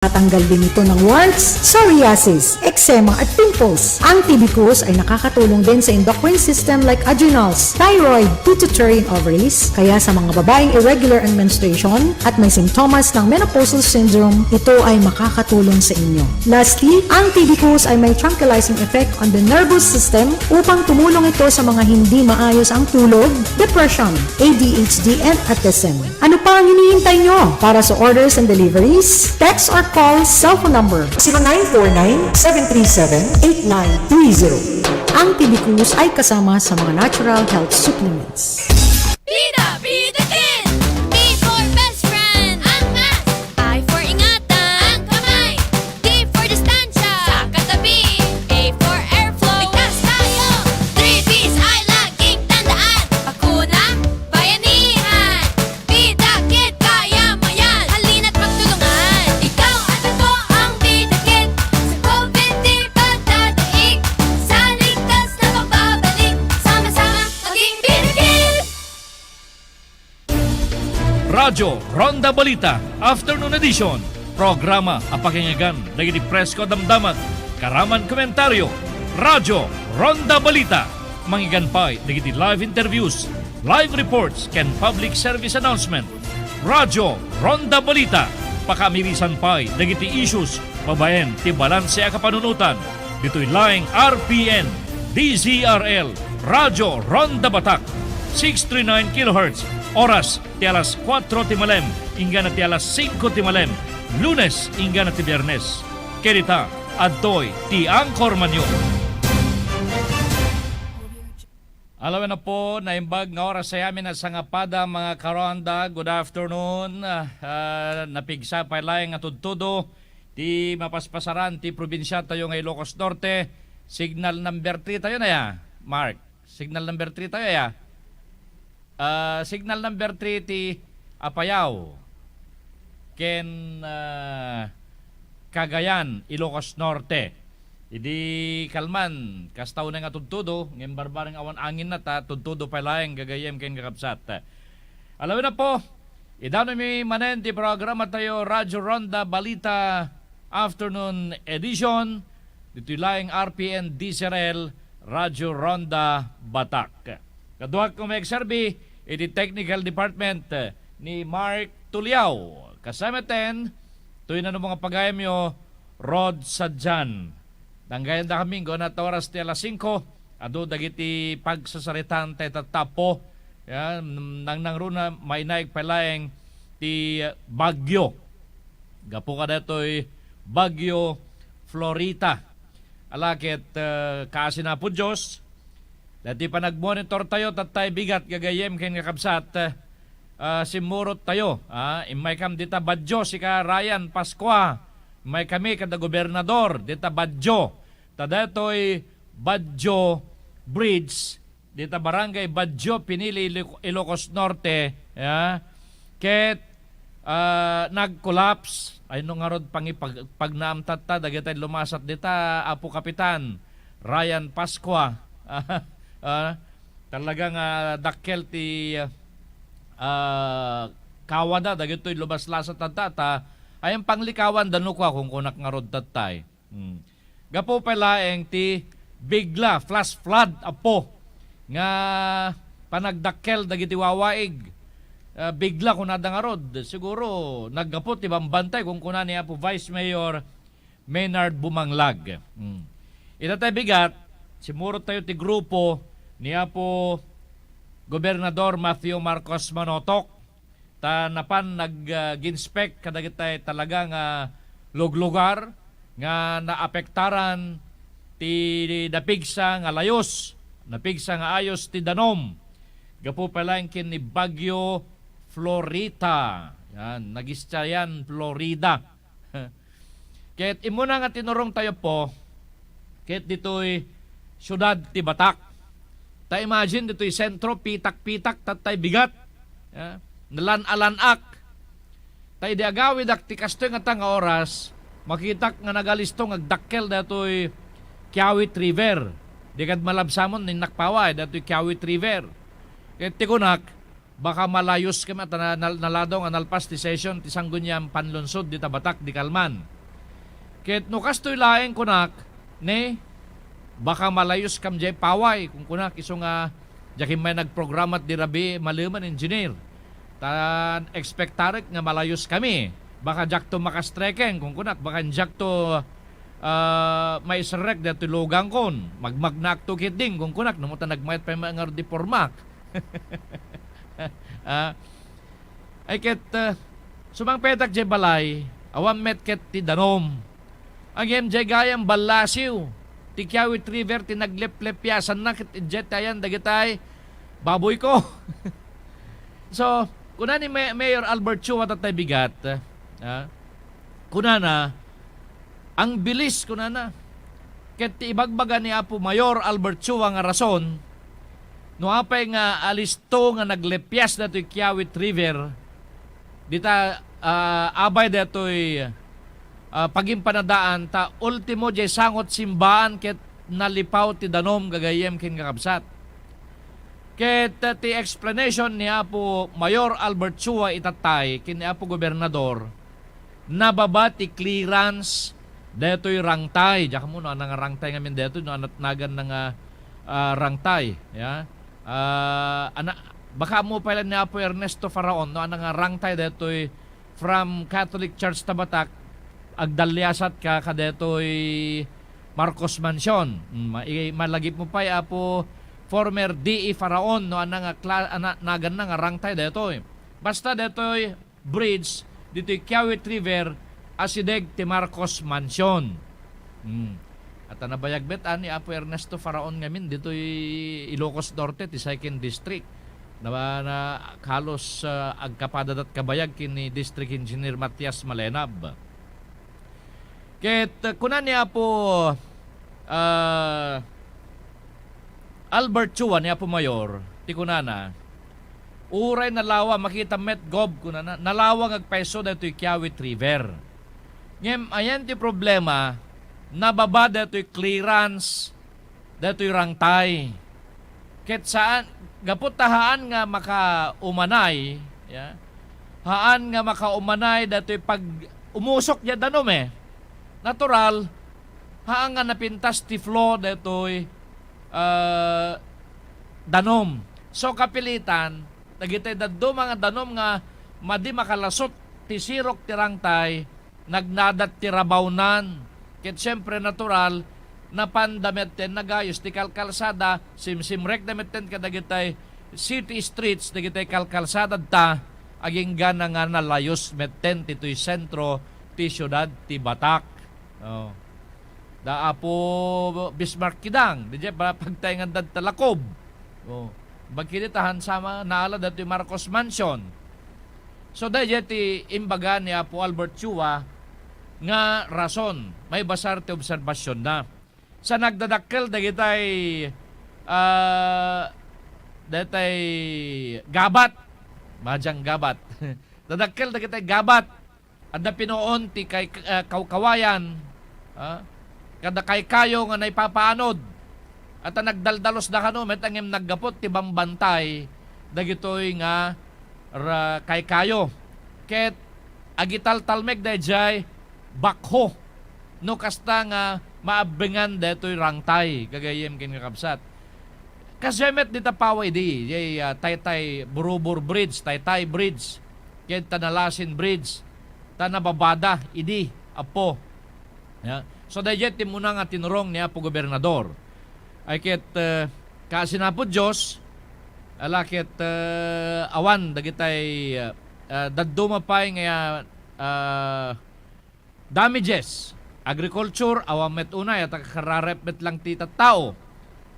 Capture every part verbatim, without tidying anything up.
Nakatanggal din ito ng warts, psoriasis, eczema at pimples. Ang T B Qs ay nakakatulong din sa endocrine system like adrenals, thyroid, pituitary and ovaries. Kaya sa mga babaeng irregular ang menstruation at may simptomas ng menopausal syndrome, ito ay makakatulong sa inyo. Lastly, ang T B Qs ay may tranquilizing effect on the nervous system upang tumulong ito sa mga hindi maayos ang tulog, depression, A D H D, and autism. Ano pa ang hinihintay nyo? Para sa orders and deliveries, text or call cellphone number zero nine four nine, seven three seven, eight nine three zero. Ang T B Qs ay kasama sa mga natural health supplements. Bida, bida din! B for best friend, ang mask. I for ingatan, ang kamay. D for distansya, sa katabi. A for airflow, ligtas tayo. Three Bs ay laging tandaan. Bakuna, bayanihan. Bida, kit, kaya mo yan. Halina't magtulungan. Ikaw at ako ang Bida Kit. Sa COVID di pagdadaig, sa ligtas na pagbabalik. Sama-sama maging Bida Kit. Radyo Ronda Balita, Afternoon Edition. Programa a pakingagan dagiti presko a damdamag, karaman komentaryo. Radyo Ronda Balita. Manggigan pay dagiti live interviews, live reports, ken public service announcement. Radyo Ronda Balita. Pakaamirisan pay dagiti issues babaen ti balanse a kapanunotan. Ditoy laeng R P N, D Z R L, Radyo Ronda Batak, six three nine kilohertz, oras ti alas kuatro ti malem, inggana ti alas singko ti malem, Lunes, inggana ti Biernes. Ken ita, adtoy ti Anchormanyo. Alawen na po, naimbag nga oras ay amin a sangapada, mga karonda. Good afternoon. Ah, napigsa pay laeng nga tudtudo ti mapaspasaran ti probinsia tayo nga Ilocos Norte. Signal number three tayo na ya, Mark. Signal number three tayo ya. Ah, signal number three ti Apayao ken, ah, Cagayan, Ilocos Norte. Idi kalman, kasta unay nga tudtudo, ngem barbareng awan anginna ta tudtudo pay laeng gagayyem ken kakabsat. Alawen na po, idanonmi manen ti programa tayo, Radyo Ronda Balita Afternoon Edition, ditoy laeng R P N D Z R L, Radyo Ronda Batak. Kaduak nga umagserbi iti technical department, eh, ni Mark Tuliao. Kasama ten, toy na no mga pagayamyo, Rod Sadian. Danggayan da kami, inggana ta oras ti alas singko, adu dagiti pagsasaritaan tayo tatta, Apo. Ya, nangnangruna, mainaig pay laeng ti bagyo. Gapu kadaytoy Bagyo Florita. Ala ket, eh, kaasi na Apo Dios, dati panagmonitor tayo, tattay bigat gagayyem ken kakabsat, eh, ah, simmurot tayo, ah, immay kam dita Baguio, sika Ryan Pascua, immay kami kada gobernador dita Baguio, ta daytoy Baguio Bridge, dita Barangay Baguio, Pinili, Ilo-, Ilocos Norte, ya. Ket, ah, nag-collapse. Ay, no ngarud pangipag-, pagnaamtatta, dagitay lumasat dita, Apo Kapitan Ryan Pascua. Ah, talaga nga dakkel ti, ah, kawada, dagitoy lumaslasat tatta, ta, ayan panglikawan, dano kua, kung kunak ngarud tattay. Hmm. Gapu pay laeng ti bigla, flash flood, Apo, nga panagdakkel dagiti wawaig. Ah, bigla kunada ngarud. Siguro, naggapu ti bambantay, kung kuna ni Apo Vice Mayor Maynard Bumanglag. Hmm. Ita tay bigat, simmurot tayo ti grupo ni Apo Gobernador Matthew Marcos Manotok. Ta napan nag, ah, ginspek kadagitay talaga nga luglugar nga naapektaran ti napigsa nga layus, napigsa nga ayos ti danum. Gapu pay laeng ken ni Bagyo Florita. Yan, nagisya yan, Florida. Ket immuna nga tinurong tayo po, ket ditoy siudad ti Batak. Ta imagine ditoy sentro, pitak-pitak, tattay bigat. Ya, nalan-alanak. Ta idi agawidak ti kastoy ngata nga oras, makitak nga nagalisto nga agdakkel datoy Kiawit River. Di kad malabsamon, ninnak paway, datoy Kiawit River. Ket ti kunak, baka malayuskami ta na-, nal-, naladaw nga nalpas ti session ti Sangguniang Panlunsod dita Batak, di kalman. Ket no kastoy laeng kunak, ne, baka malayuskam jay paway, kunkunak, isu nga diak immay nagprograma ti rabii, malemen, engineer. Ta expectarek nga malayuskami. Baka diakto makastrekeng, kunkunak, baka diakto, ah, maiserrek daytoy lugangkon. Magmagnaakto ketdin, kunkunak, no ta nagmayat pay nga ngarud ti pormak. Ah, ay ket, ah, sumangpetak jay balay, awan met ket ti danum. Ngem jay gayam ballasiw ti Kiawit River ti nagleplepyasanna ket idiay ti ayan dagitay baboyko. So, kuna ni Ma-, Mayor Albert Chua, tatay bigat, ah, kunana, ang bilis, kunana. Ket ti ibagbaga ni Apo Mayor Albert Chua nga rason, no apay nga alisto nga naglepyas datoy Kiawit River, dita, ah, abay datoy, ah, pagimpanadaan, ta ultimo jay sangot simbaan ket nalipaw ti danum, gagayyem ken kakabsat. Ket, ah, ti explanation ni Apo Mayor Albert Chua itattay ken ni Apo Gobernador, nababa ti clearance daytoy rangtay. Diak ammo no ania nga rangtay ngamin daytoy, no ania ti naganna nga, ah, rangtay, ya. Ah, ana, baka ammo pay laeng ni Apo Ernesto Faraon no ania nga rangtay daytoy from Catholic Church ta Batak, agdalliasat ka kadaytoy Marcos Mansion. Mm, ma-, i-, malagipmo pay, Apo former D E Faraon, no ania nga kla-, ania ti naganna nga rangtay daytoy. Basta daytoy bridge ditoy Kiawit River asideg ti Marcos Mansion. Hmm. At nabayag met, ah, ni Apo Ernesto Faraon ngamin ditoy Ilocos Norte, ti Second District. Na, na halos, ah, agkapadadat kabayag ken ni District Engineer Matias Malenab. Ket, uh, kuna ni Apo, ah, Albert Chua, ni Apo Mayor, ti kunana, uray nalawa, makita met, Gob, kunana, nalawa nga agpayso daytoy Kiawit River. Ngem ayan ti problema, nababa daytoy clearance daytoy rangtay. Ket saan, gapu ta haan nga makaumanay, ya, haan nga makaumanay daytoy pag-umusok diay danum, eh. Natural, haan nga napintas ti flow daytoy, ah, danum. So, kapilitan, dagitay dadduma nga danum nga madi makalasut ti sirok ti rangtay, nagnadat ti rabawnan. Ket siempre, natural, napanda metten nagayus ti kalkalsada, simsimrekda metten kadagitay city streets, dagitay kalkalsada ta, agingga na nga nalayus metten ditoy sentro ti siudad ti Batak. Oh. Da Apo Bismarck Kidang, diay pa-, pagtaengan da ta Lacob. Oh. Bagkidi ta haan sama naala daytoy Marcos Mansion. So, daydiay ti imbaga ni Apo Albert Chua nga rason, maibasar ti obserbasionna. Sa nagdadakkel dagitay, ah, dagitay gabat, madiay gabat. Dadakkel dagitay gabat. Adda pinuon ti kay-, ah, kawkawayan, ah, kada kaykayo nga naipapaanod. At nagdaldalos da kano, met ngem naggapu ti bambantay dagitoy nga ra-, kaykayo. Ket agitaltalmek daydiay backhoe no kasta nga maabbengan daytoy rangtay, gagayyem ken kakabsat. Kasdiay met dita paway idi, jay, ah, Taytay Burubur Bridge, Taytay Bridge, ken Tanalasin Bridge, ta nababada idi, Apo. Ya. So, daydiay ti umuna nga tinurong ni Apo Gobernador. Ay ket, eh, kaasinapo Dios, ala ket, eh, awan dagitay, eh, eh, dadduma pay nga, eh, damages. Agriculture, awan met unay, at akararep met lang ti tattao.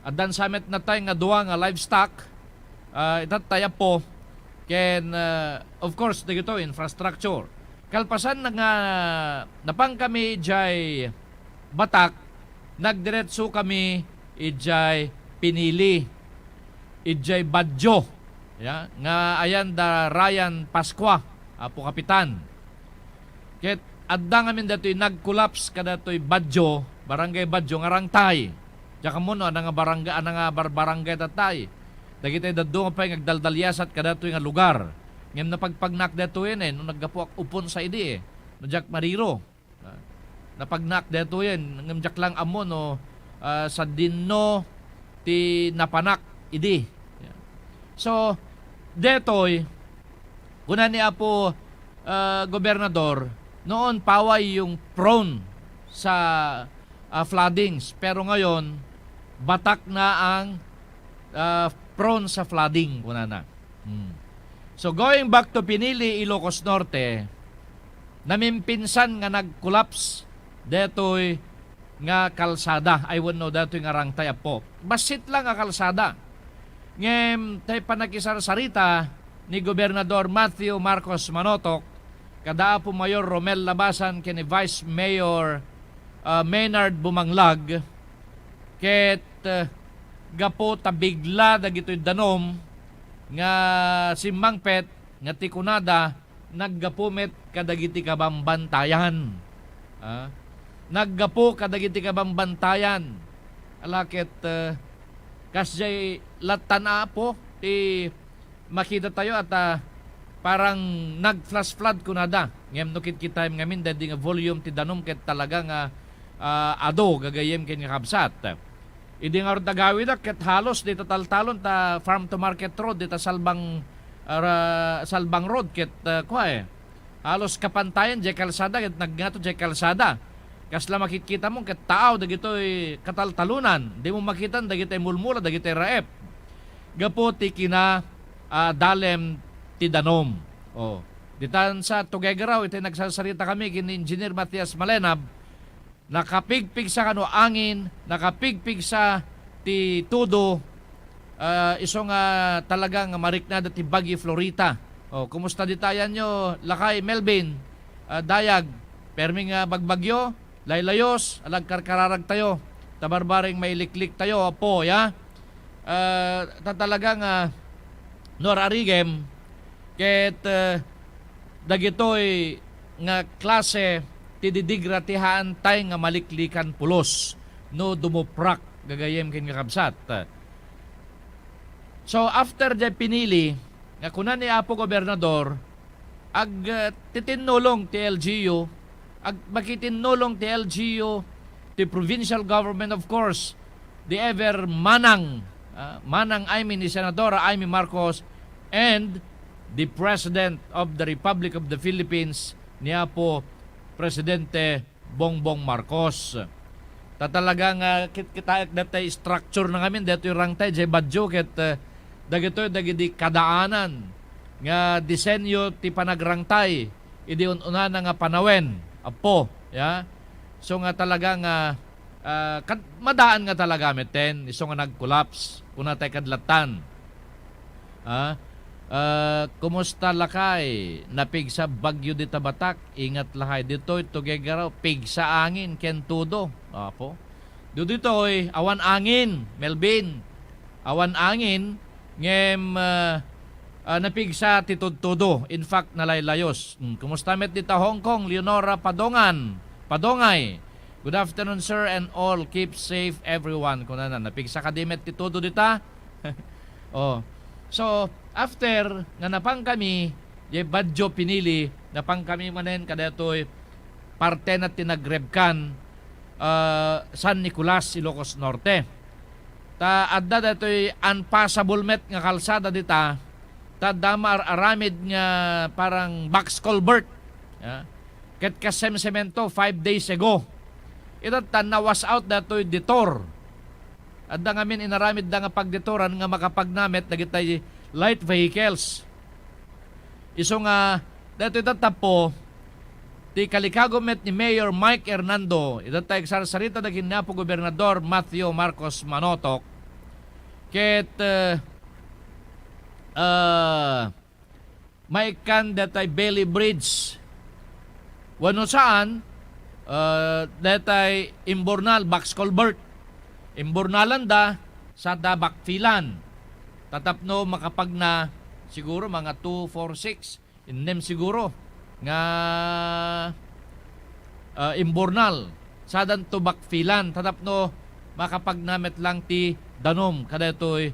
Addan sa met natay nga dua nga livestock, ah, itattay, Apo, ken, ah, of course, dagito, infrastructure. Kalpasan na nga napankami jay Batak, nagdiretso kami ijay Pinili, ijay Badio, ya, nga ayan da Ryan Pascua, Apo Kapitan. Ket adda ngamin datoy nag-collapse kadatoy Badio, Barangay Badio nga rangtay. Diak ammo no ania nga barangay, ania nga bar-, barangay tatay. dagiti dadduma pay nga agdaldaliasat kadatoy nga lugar. Ngem napagpagnak datoyen, eh, no naggapuak Uponsa idi, eh, no diak mariro. Ah, napagnak detoyen, ngem diak lang ammo no, ah, sadinno ti napanak idi. So, detoy, kuna ni Apo, ah, Gobernador, noon paway yung prone sa, ah, floodings, pero ngayon, batak na ang, ah, prone sa flooding, kunana. Hmm. So, going back to Pinili, Ilocos Norte, namimpinsan nga nag-collapse detoy nga kalsada. Ay, wenno, detoy nga rangtay, Apo. Bassit lang nga kalsada. Ngem, tay panakisarsarita ni Gobernador Matthew Marcos Manotok, kada Apo Mayor Romel Labasan ken ni Vice Mayor, ah, Maynard Bumanglag, ket, ah, gapu ta bigla dagitoy danum nga simmangpet nga ti kunada naggapu met kadagiti kabambantayan. Ah, naggapu kadagiti kabambantayan. Ala ket, ah, kasdiay lattan, Apo, ti makita tayo at, ah, parang nag-flash flood kunada. Ngem no kitkitaem ngamin, daydi nga volume ti danum ket talaga nga, ah, adu gagayyem ken nga kabsat. Idi ngarud agawidak ket halos dita taltalon ta farm to market road, dita Salbang, ah, ra-, Salbang Road ket, ah, kua, eh, halos kapantayan jay kalsada ket nagngato jay kalsada. Kasla makitkita mo ket taaw dagitoy kataltalonan. Dimo makitan dagitoy mulmula, dagitoy raep. Gapu ti kina, ah, dalem ti danum. Oh. Ditan sa Tuguegarao, iti nagsarsarita kami ken ni Engineer Matias Malenab, nakapigpigsa kano angin, nakapigpigsa ti tudo, ah, isu nga talaga nga mariknada ti Bagyo Florita. Oh, kumusta ditayanyo, lakay Melvin? Ah, dayag, permi nga bagbagyo, laylayos, alagkarkararag tayo, ta barbareng mailiklik tayo, Apo, ya? Ah, ta talaga nga, no ar-arigem, ket, ah, dagitoy nga klase ti didigra ti haantay nga maliklikan pulos no dumuprak gagayyem ken nga kabsat. So, after jay pinili, nga kuna ni Apo Gobernador, ag, ah, titinnulong ti L G U, ag, makitinnulong ti L G U, ti provincial government, of course, the ever manang, ah, manang Imee ni Senadora Imee Marcos, and the President of the Republic of the Philippines, ni Apo Presidente Bongbong Marcos. Ta talaga nga kit-, kitaek daytoy structure na ngamin, daytoy rangtay, jay Baguio, ket, eh, dagitoy dagiti kadaanan nga disenyo ti panagrangtay idi un-unana nga panawen, Apo, ya. So nga talaga nga, ah, kad-, madaan nga talaga metten, isu nga nag-collapse, kuna tay kadlatan. Ah, ah, kumusta lakay? Napigsa Bagyo dita Batak? Ingat lakay ditoy, Tuguegarao, pigsa angin ken tudo. Apo. Ditoy, awan angin, Melvin. Awan angin, ngem, ah, ah, napigsa ti tudtudo. In fact, nalaylayos. Hmm, kumusta met dita Hong Kong, Leonora Padongan? Padongay. Good afternoon, sir, and all. Keep safe, everyone. Kunana, napigsa kadi met ti tudo dita? Oh. So, after nga napan kami, jay Baguio Pinili, napan kami manen kadaytoy parte na ti nagrebkan, ah, San Nicolas, Ilocos Norte. Ta adda daytoy unpassable met nga kalsada dita, ta adda maar-aramid nga parang box culvert. Ya. Ket kasemsemento five days ago. Ita ta na-wash out daytoy detour. Adda ngamin inaramidda nga pagdetoran nga makapagna met dagitay light vehicles. Isu nga, daytoy tattappo, ti kalikago met ni Mayor Mike Hernando, ita ta agsarsarita dagiti ni Apo Gobernador Matthew Marcos Manotok, ket, eh, ah, maikkan daytay Bailey Bridge. Wenno saan, eh, daytay imbornal, box culvert. Imbornalanda, sada backfillan. Ta tapno makapagna, siguro mga two, four, six, innem siguro nga, ah, imbornal. Sadanto backfillan. Ta tapno makapagna met lang ti danum kadaytoy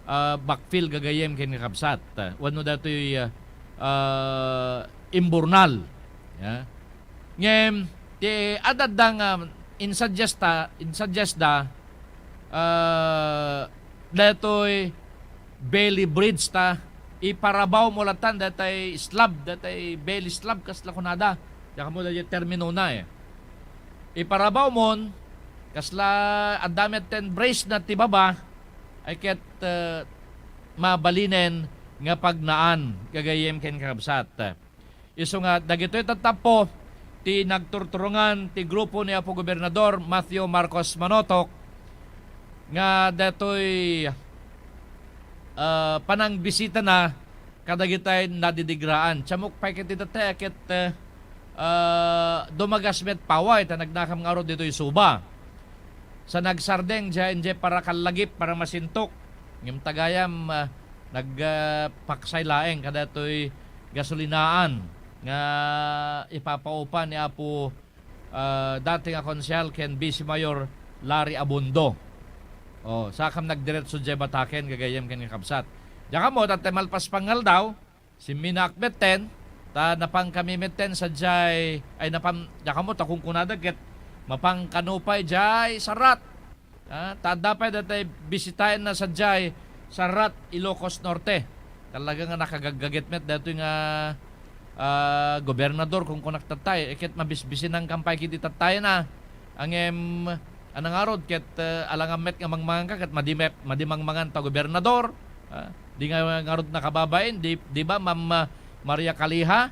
ah, backfill gagayyem ken kakabsat, ah, wenno daytoy, ah, ah, imburnal. Ya. Ngem, ti adda nga insuggest ta, insuggest da, ah, daytoy belly bridge ta, iparabawmo latta daytoy slab, daytoy belly slab, kasla kunada. Diak ammo daytoy terminona, eh. Iparabawmon, kasla adda metten bridge na ti baba, ay ket, eh, mabalinen nga pagnaan, gagayyem ken kakabsat. Isu nga dagitoy tattappo ti nagturturungan ti grupo ni Apo Gobernador Matthew Marcos Manotok nga daytoy, ah, panangbisitana kadagitay nadidigraan. Tiamok pay ket dita ket, ah, dumagas met paway ta nagnakam ngarud ditoy Suba. Sa nagsardeng, diay, diay para kallagip, para masintok. Ngem ta gayam, ah, nag, ah, paksay laeng kadaytoy gasolinaan nga ipapaupa ni Apo, ah, dati nga konsehal ken Vice Mayor Larry Abundo. Oh, sakam nagdiretso diay bataken, gagayyem ken kakabsat. Diak ammo, ta ti malpas pay nga aldaw, simminaak metten, ta napangkami metten sadiay, ay, napang, diak ammo ta kunkunada ket mapangkano pay diay Sarat. Ah, ta adda pay daytoy bisitaenna sadiay Sarat, Ilocos Norte. Talaga nga nakagaggaget met daytoy nga, ah, gobernador, kunkunak tattay. Eh, ket mabisbisinankan pay ket itattayna. Ngem, ania ngarud ket, eh, alangan met nga mangmanganka ket madi met, madi mangmangan ta gobernador. Ah, di nga ngarud nakababain, di, di ba, Ma'am, ah, Maria Caliha?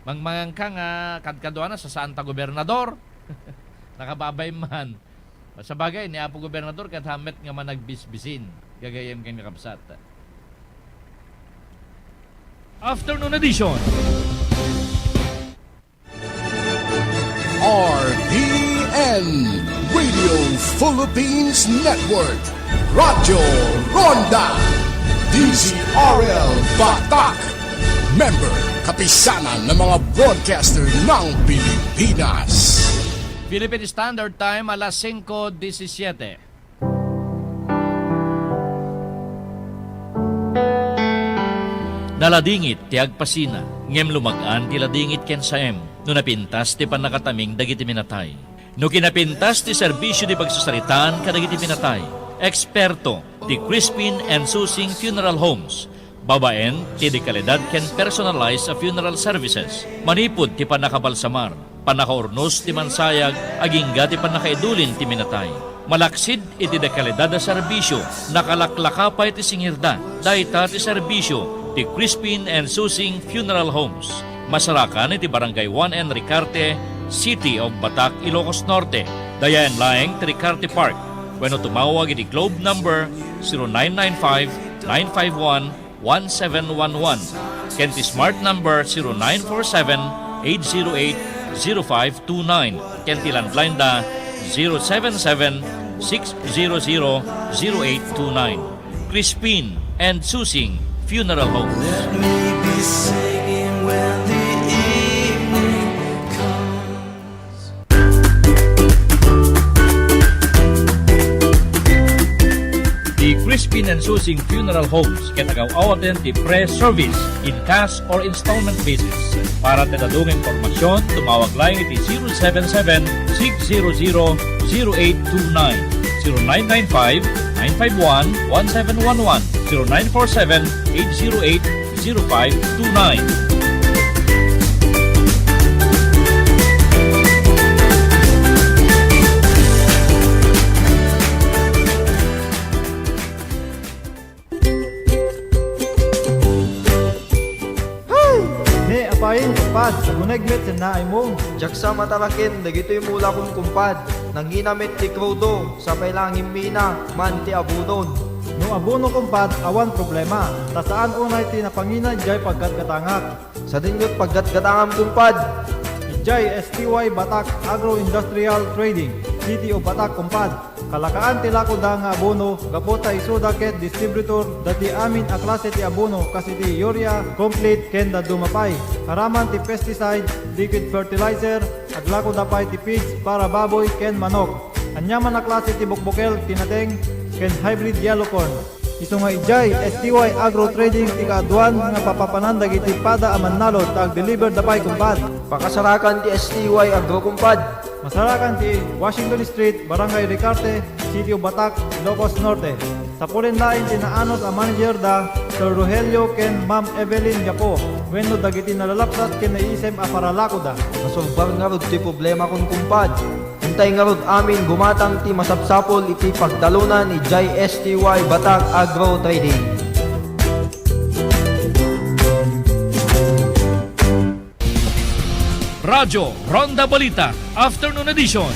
Mangmanganka nga kadkaduana sa saan ta gobernador. Nakababain man. Sabagay, ni Apo Gobernador, ket haan met nga managbisbisin, gagayyem ken kakabsat. Afternoon edition. R P N, Radio Philippines Network, Radyo Ronda, D Z R L Batak, member, Kapisanan ng mga Broadcaster ng Pilipinas. Philippine Standard Time, alas singko disisiete. Naladingit ti agpasina, ngem lumag-an ti ladingit ken saem no napintas ti pannakataming dagiti minatay. No kinapintas ti serbisio ti pagsasaritaan kadagiti minatay, eksperto ti Crispin and Susing Funeral Homes, babaen ti dekalidad ken personalized a funeral services, manipud ti pannakabalsamar, pannakaurnos ti mansayag, agingga ti pannakaidulin ti minatay. Malaksid iti dekalidad a serbisio, nakalaklaka pay ti singirda. Dayta ti serbisio ti Crispin and Susing Funeral Homes. Masarakan iti Barangay one N Ricarte, City of Batak, Ilocos Norte. Dayaen laeng ti Ricarte Park. Wenno tumawag iti Globe number zero nine nine five, nine five one, one seven one one, ken ti Smart number zero nine four seven, eight zero eight, zero five two nine, ken ti landline da zero seven seven, six zero zero, zero eight two nine. Crispin and Susing Funeral Homes. Let me be singing when the evening comes. Ti Crispin and Susing Funeral Homes ket agaw-awaten ti pre-service in cash or installment basis. Para ti dadduma nga impormasyon, tumawag laeng iti zero seven seven, six zero zero, zero eight two nine, zero nine nine five, nine five one, one seven one one, zero nine four seven, eight zero eight, zero five two nine. Hey! Ne, apayen, kumpad, agguneg met sen naaymo. Diak sa mataraken dagitoy mulakon, kumpad. Nangina met ti krudo, sapay la nga immina man ti abonon. No abono, kumpad, awan problema, ta saan unay ti napangina idiay paggatgatangak. Sadin met paggatgatangam, kumpad. Idiay S T Y Batak Agro-Industrial Trading, City of Batak, kumpad. Kalakaan ti lakoda nga abono gapu ta isuda ket distributor da ti amin a klase ti abono kas iti urea, complete ken dadduma pay. Aramon ti pesticide, liquid fertilizer, aglakoda pay ti feeds para baboy ken manok. Aniaman a klase ti bukbukel ti nateng ken hybrid yellow corn. Isu nga idiay S T Y Agro Trading ti kaaduan nga papapanan dagiti pada a mannalud ta agdeliver da pay, kumpad. Pakasarakan ti S T Y Agro, kumpad. Masarakan ti Washington Street, Barangay Ricarte, City of Batac, Ilocos Norte. Sapulin laeng ti naanos a manager da Sir Rogelio ken Ma'am Evelyn Gapo wenno dagiti nalalapsat ken naiisem a paralakoda. Masurbar ngarud ti problemakon, kumpad. Intay ngarud amin gumatang ti masapsapul iti pagtalunan idiay S T Y Batac Agro Trading. Radyo Ronda Balita, Afternoon Edition.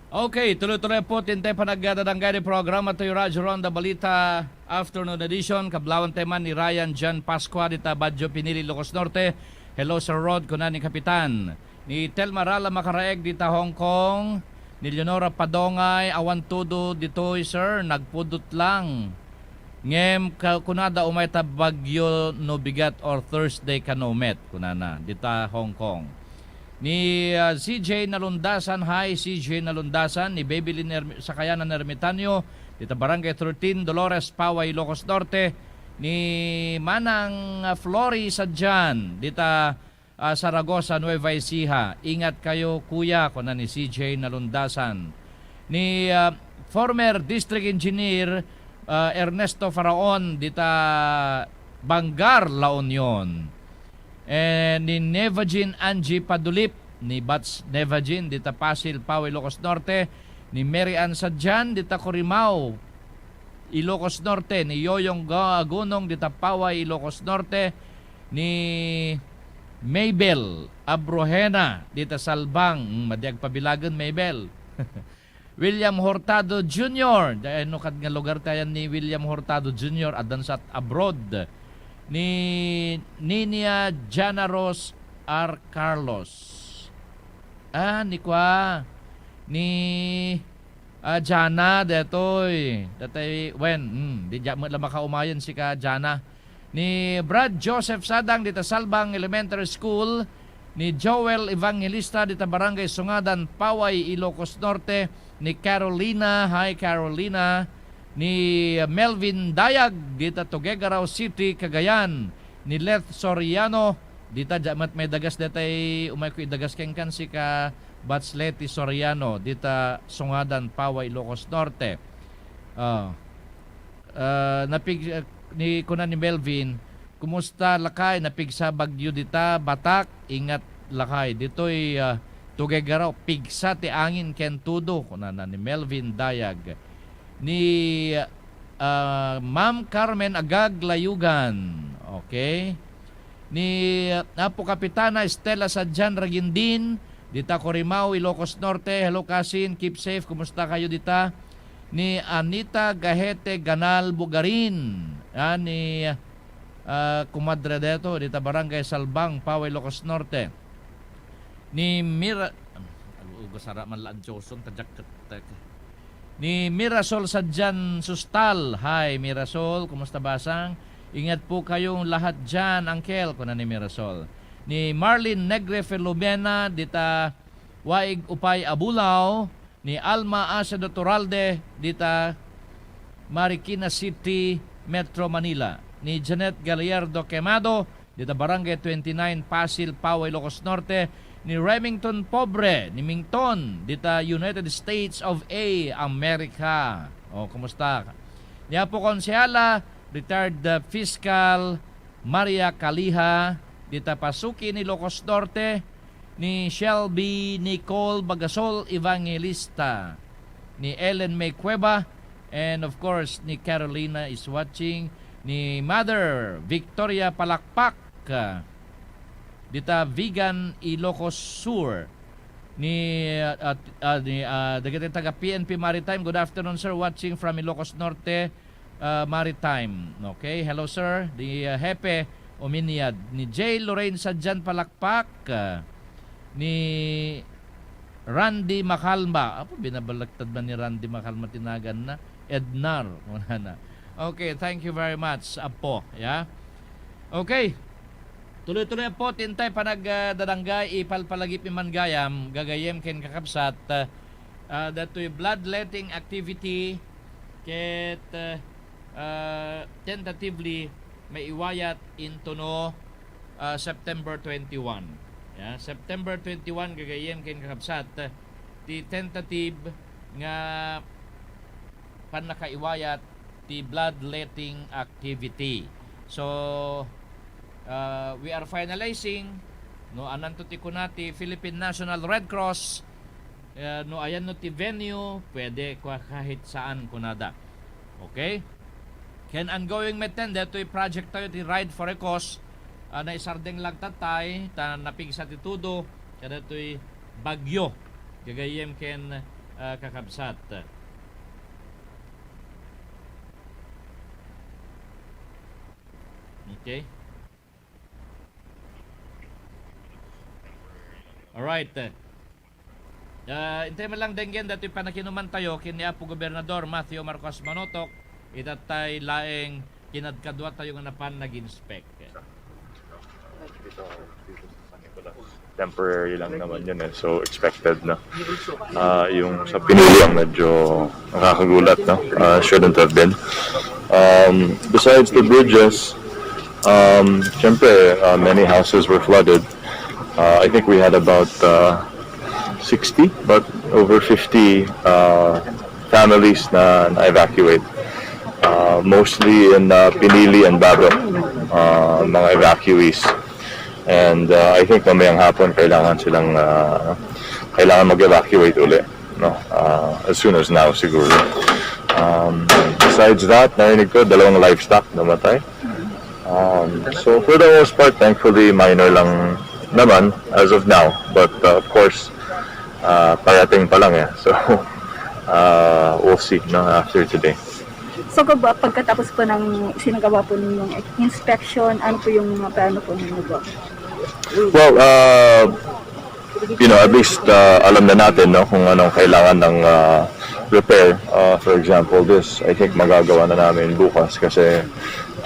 Okay, tuloy-tuloy po ti intay panagdadangga ti programa toy Radyo Ronda Balita, Afternoon Edition. Kablawanta man ni Ryan John Pascua dita Baguio, Pinili, Ilocos Norte. "Hello, Sir Rod," kuna ni Kapitan. Ni Telma Rala Makaraeg dita Hong Kong. Ni Leonora Padongay, "Awan tudo ditoy, sir, nagpudot lang. Ngem ka-, kunada umay ta Bagyo no bigat or Thursday kano met," kunana, dita Hong Kong. Ni, ah, C J Nalundasan, hi, C J Nalundasan, ni Babylin Ermi-, Sakayanan Ermitanio, dita Barangay thirteen, Dolores, Paway, Ilocos Norte, ni Manang, ah, Flory Sadian, dita, ah, Zaragoza, Nueva Ecija. "Ingat kayo, kuya," kuna ni C J Nalundasan. Ni, ah, former District Engineer, ah, Ernesto Faraon, dita Bangar, La Union. Eh, ni Nevagin Angie Padulip, ni Bats Nevagin, dita Pasil, Paway, Ilocos Norte, ni Mary Ann Sadian, dita Corimao, Ilocos Norte, ni Yoyong Ga-, Agunong, dita Paway, Ilocos Norte, ni Mabel Abrojena, dita Salbang. Hmm, madi agpabilagen, Mabel. William Hurtado Junior. Dayta no kad nga lugar ti ayan ni William Hurtado Junior, addan sa abroad. Ni Ninia Jana Rose R. Carlos. Ah, ni kua, ni, ah, Jana, detoy. Datay, wen, hmm, di diak met la makaumayen sika, Jana. Ni Brad Joseph Sadang dita Salbang Elementary School, ni Joel Evangelista dita Barangay Sungadan, Paway, Ilocos Norte, ni Carolina, hi Carolina, ni Melvin Dayag dita Tuguegarao City, Cagayan, ni Leth Soriano, dita diak met maidagas, datay umayko idagas kenkan sika, Bats Leti Soriano, dita Sungadan, Paway, Ilocos Norte. Ah. Ah, napig-, ah, ni, kuna ni Melvin, "Kumusta, lakay? Napigsa Bagyo dita, Batac? Ingat, lakay. Ditoy, ah, Tuguegarao, pigsa ti angin ken tudo," kunana ni Melvin Dayag. Ni, ah, Ma'am Carmen Agag Layugan. Okay. Ni Apo Kapitana Estela Sadian Ragindin, dita Corimao, Ilocos Norte. "Hello, kasin. Keep safe. Kumusta kayo dita?" Ni Anita Gahete Ganal Bugarin. Ah, ni, ah, kumadre deto, dita Barangay Salbang, Paway, Ilocos Norte. Ni Mira-, ugasara man la adyoson, ta diak ket-, Ni Mirasol Sadian Sustal. "Hi, Mirasol. Kumusta, basang? Ingat po kayong lahat diyan, Uncle," kuna ni Mirasol. Ni Marlene Negre Filomena, dita Waig Upay, Abulao. Ni Alma Acedo Turalde, dita Marikina City, Metro Manila. Ni Janet Gallardo Quemado, dita Barangay twenty-nine, Pasil, Paway, Ilocos Norte, ni Remington Pobre, ni Mington, dita United States of A, America. O, kumusta? Ni Apo Konsehala, retired, uh, Fiscal Maria Caliha, dita Pasukin, Ilocos Norte, ni Shelby Nicole Bagasol Evangelista, ni Ellen May Cueva, and of course, ni Carolina is watching, ni Mother Victoria Palakpak, ah, dita Vigan, Ilocos Sur, ni, ah, ah, ni, ah, dagiti taga P N P Maritime. "Good afternoon, sir. Watching from Ilocos Norte, ah, Maritime." Okay, hello, sir. Ni, ah, Hepe Uminiad, ni J Lorraine Sadian Palakpak, ah, ni Randy Makalma. Apo, binabaliktad man ni Randy Makalma ti naganna. Ednar, kunana. Okay, thank you very much, Apo. Yeah? Okay. Tuloy-tuloy, Apo, ti intay panagdadangga, ipalpalagip man gayam, gagayyem ken kakabsat, ah, ah, datoy bloodletting activity, Ket, uh, tentatively, maiwayat intono, uh, September twenty-one. Ya, September twenty-one, gagayyem ken kakabsat, ti tentative nga pannakaiwayat ti bloodletting activity. So, uh, we are finalizing, no, ananto ti kuna ti Philippine National Red Cross, uh, no ayanno ti venue, pwede kwa kahit saan kunada. Okay? Ken ongoing metten, detoy project tayo ti Ride for a Cause, uh, naisardeng lang tatay, ta napigsa ti tudo, kadatoy bagyo, gagayyem ken, uh, kakabsat. Okay. Alright. Ah, intay man lang denggen datoy panakinuman tayo ken ni Apo Gobernador Matthew Marcos Manotok, ita tay laeng kinadkadua tayo nga napan nag-inspect. Temporary lang naman yun eh. So, expected na. Ah, yung sa Pinili ang medyo nakakagulat, no? Ah, shouldn't have been. Um, besides the bridges, um, syempre, uh, many houses were flooded. Uh, I think we had about, uh, sixty, but over fifty, uh, families na, na-evacuate. Uh, mostly in, uh, Pinili and Bago, uh, mga evacuees. And, uh, I think mamayang hapon kailangan silang, uh, kailangan mag-evacuate uli, no? Uh, as soon as now siguro. Um, besides that, narinig ko dalawang livestock namatay. Um, so for the most part, thankfully, minor lang naman as of now. But, uh, of course, uh, parating pa lang eh. So, uh, we'll see, no, after today. So, kung ba, pagkatapos po ng sinagawa po ninyong inspection, ano po yung mga plano po ninyo po? Well, uh, you know, at least, uh, alam na natin, no, kung anong kailangan ng, uh, repair. Uh, for example, this, I think magagawa na namin bukas kasi,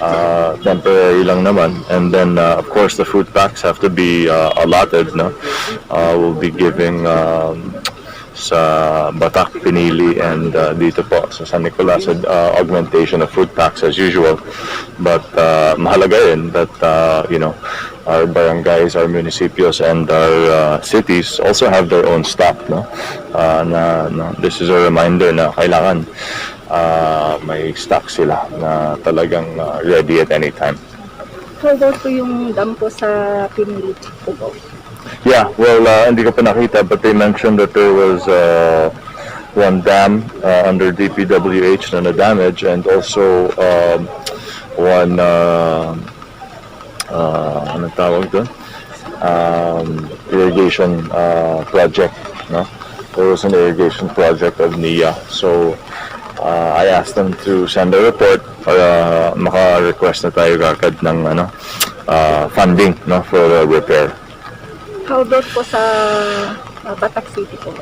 uh, temporary lang naman. And then, uh, of course, the food packs have to be, uh, allotted, no? Uh, we'll be giving, um, sa Batak, Pinili, and, uh, dito po sa San Nicolas, uh, augmentation of food packs as usual. But, uh, mahalaga rin that, uh, you know, our barangays, our municipios, and our, uh, cities also have their own stock, no? Uh, na, no, this is a reminder na kailangan, uh, may stock sila na talagang, uh, ready at any time. How about po yung dam po sa Pinili, Cubao? Yeah, well, uh, hindi ko pa nakita, but they mentioned that there was, uh, one dam, uh, under D P W H na na-damage, and also, um, one, uh, uh, anong tawag doon? Um, irrigation, uh, project, no? There was an irrigation project of nia. So, uh, I asked them to send a report para maka-request na tayo agad ng, ano, uh, funding, no, for the repair. How about po sa, uh, Batak City po?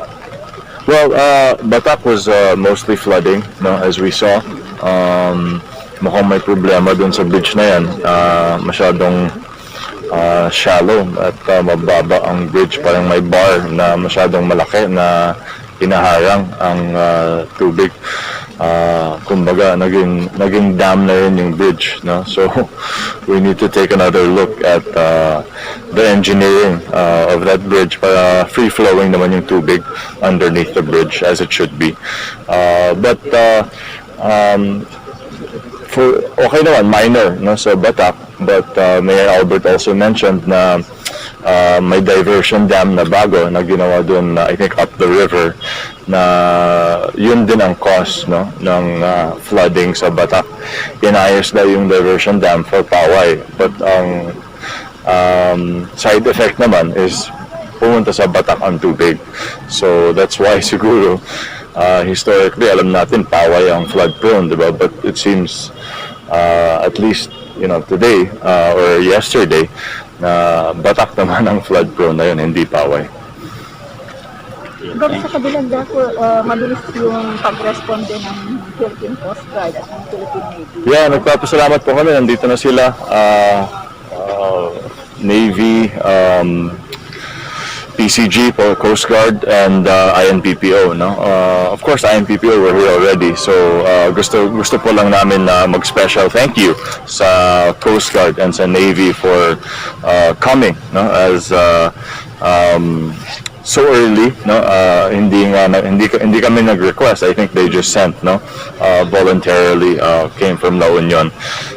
Well, uh, Batak was, uh, mostly flooding, no, as we saw. Um, mukhang may problema dun sa bridge na yan. Uh, masyadong, uh, shallow at, uh, mababa ang bridge. Parang may bar na masyadong malaki na hinaharang ang, uh, tubig. Uh, kumbaga, naging, naging dam na rin yung bridge, no? So, we need to take another look at, uh, the engineering, uh, of that bridge para free-flowing naman yung tubig underneath the bridge as it should be. Uh, but, uh, um, for, okay naman, minor, no, sa Batak, but, uh, Mayor Albert also mentioned na, uh, may diversion dam na bago na ginawa doon, uh, I think, up the river, na yun din ang cause, no, ng, uh, flooding sa Batak. Inayos daw yung diversion dam for Paway, but ang, um, side effect naman is pumunta sa Batak ang tubig. So that's why siguro, uh, historically, alam natin, Paway ang flood prone, di ba? But it seems, uh, at least, you know, today, uh, or yesterday, na Batak naman ang flood prone na yun, hindi Paway. Gov, sa kabilang dako, uh, mabilis yung pagresponde ng Philippine Coast Guard at ng Philippine Navy. Yeah, nagpapasalamat po kami. Nandito na sila. Ah, ah, Navy, um, P P C G po, Coast Guard, and uh, I N P P O, no? Uh, of course, I N P P O, we're here already. So uh, gusto gusto po lang namin na mag-special thank you sa Coast Guard and sa Navy for uh, coming, no? As uh, um, so early, no? Uh, hindi nga na, hindi hindi kami nag-request. I think they just sent, no? Uh, voluntarily uh, came from La Union.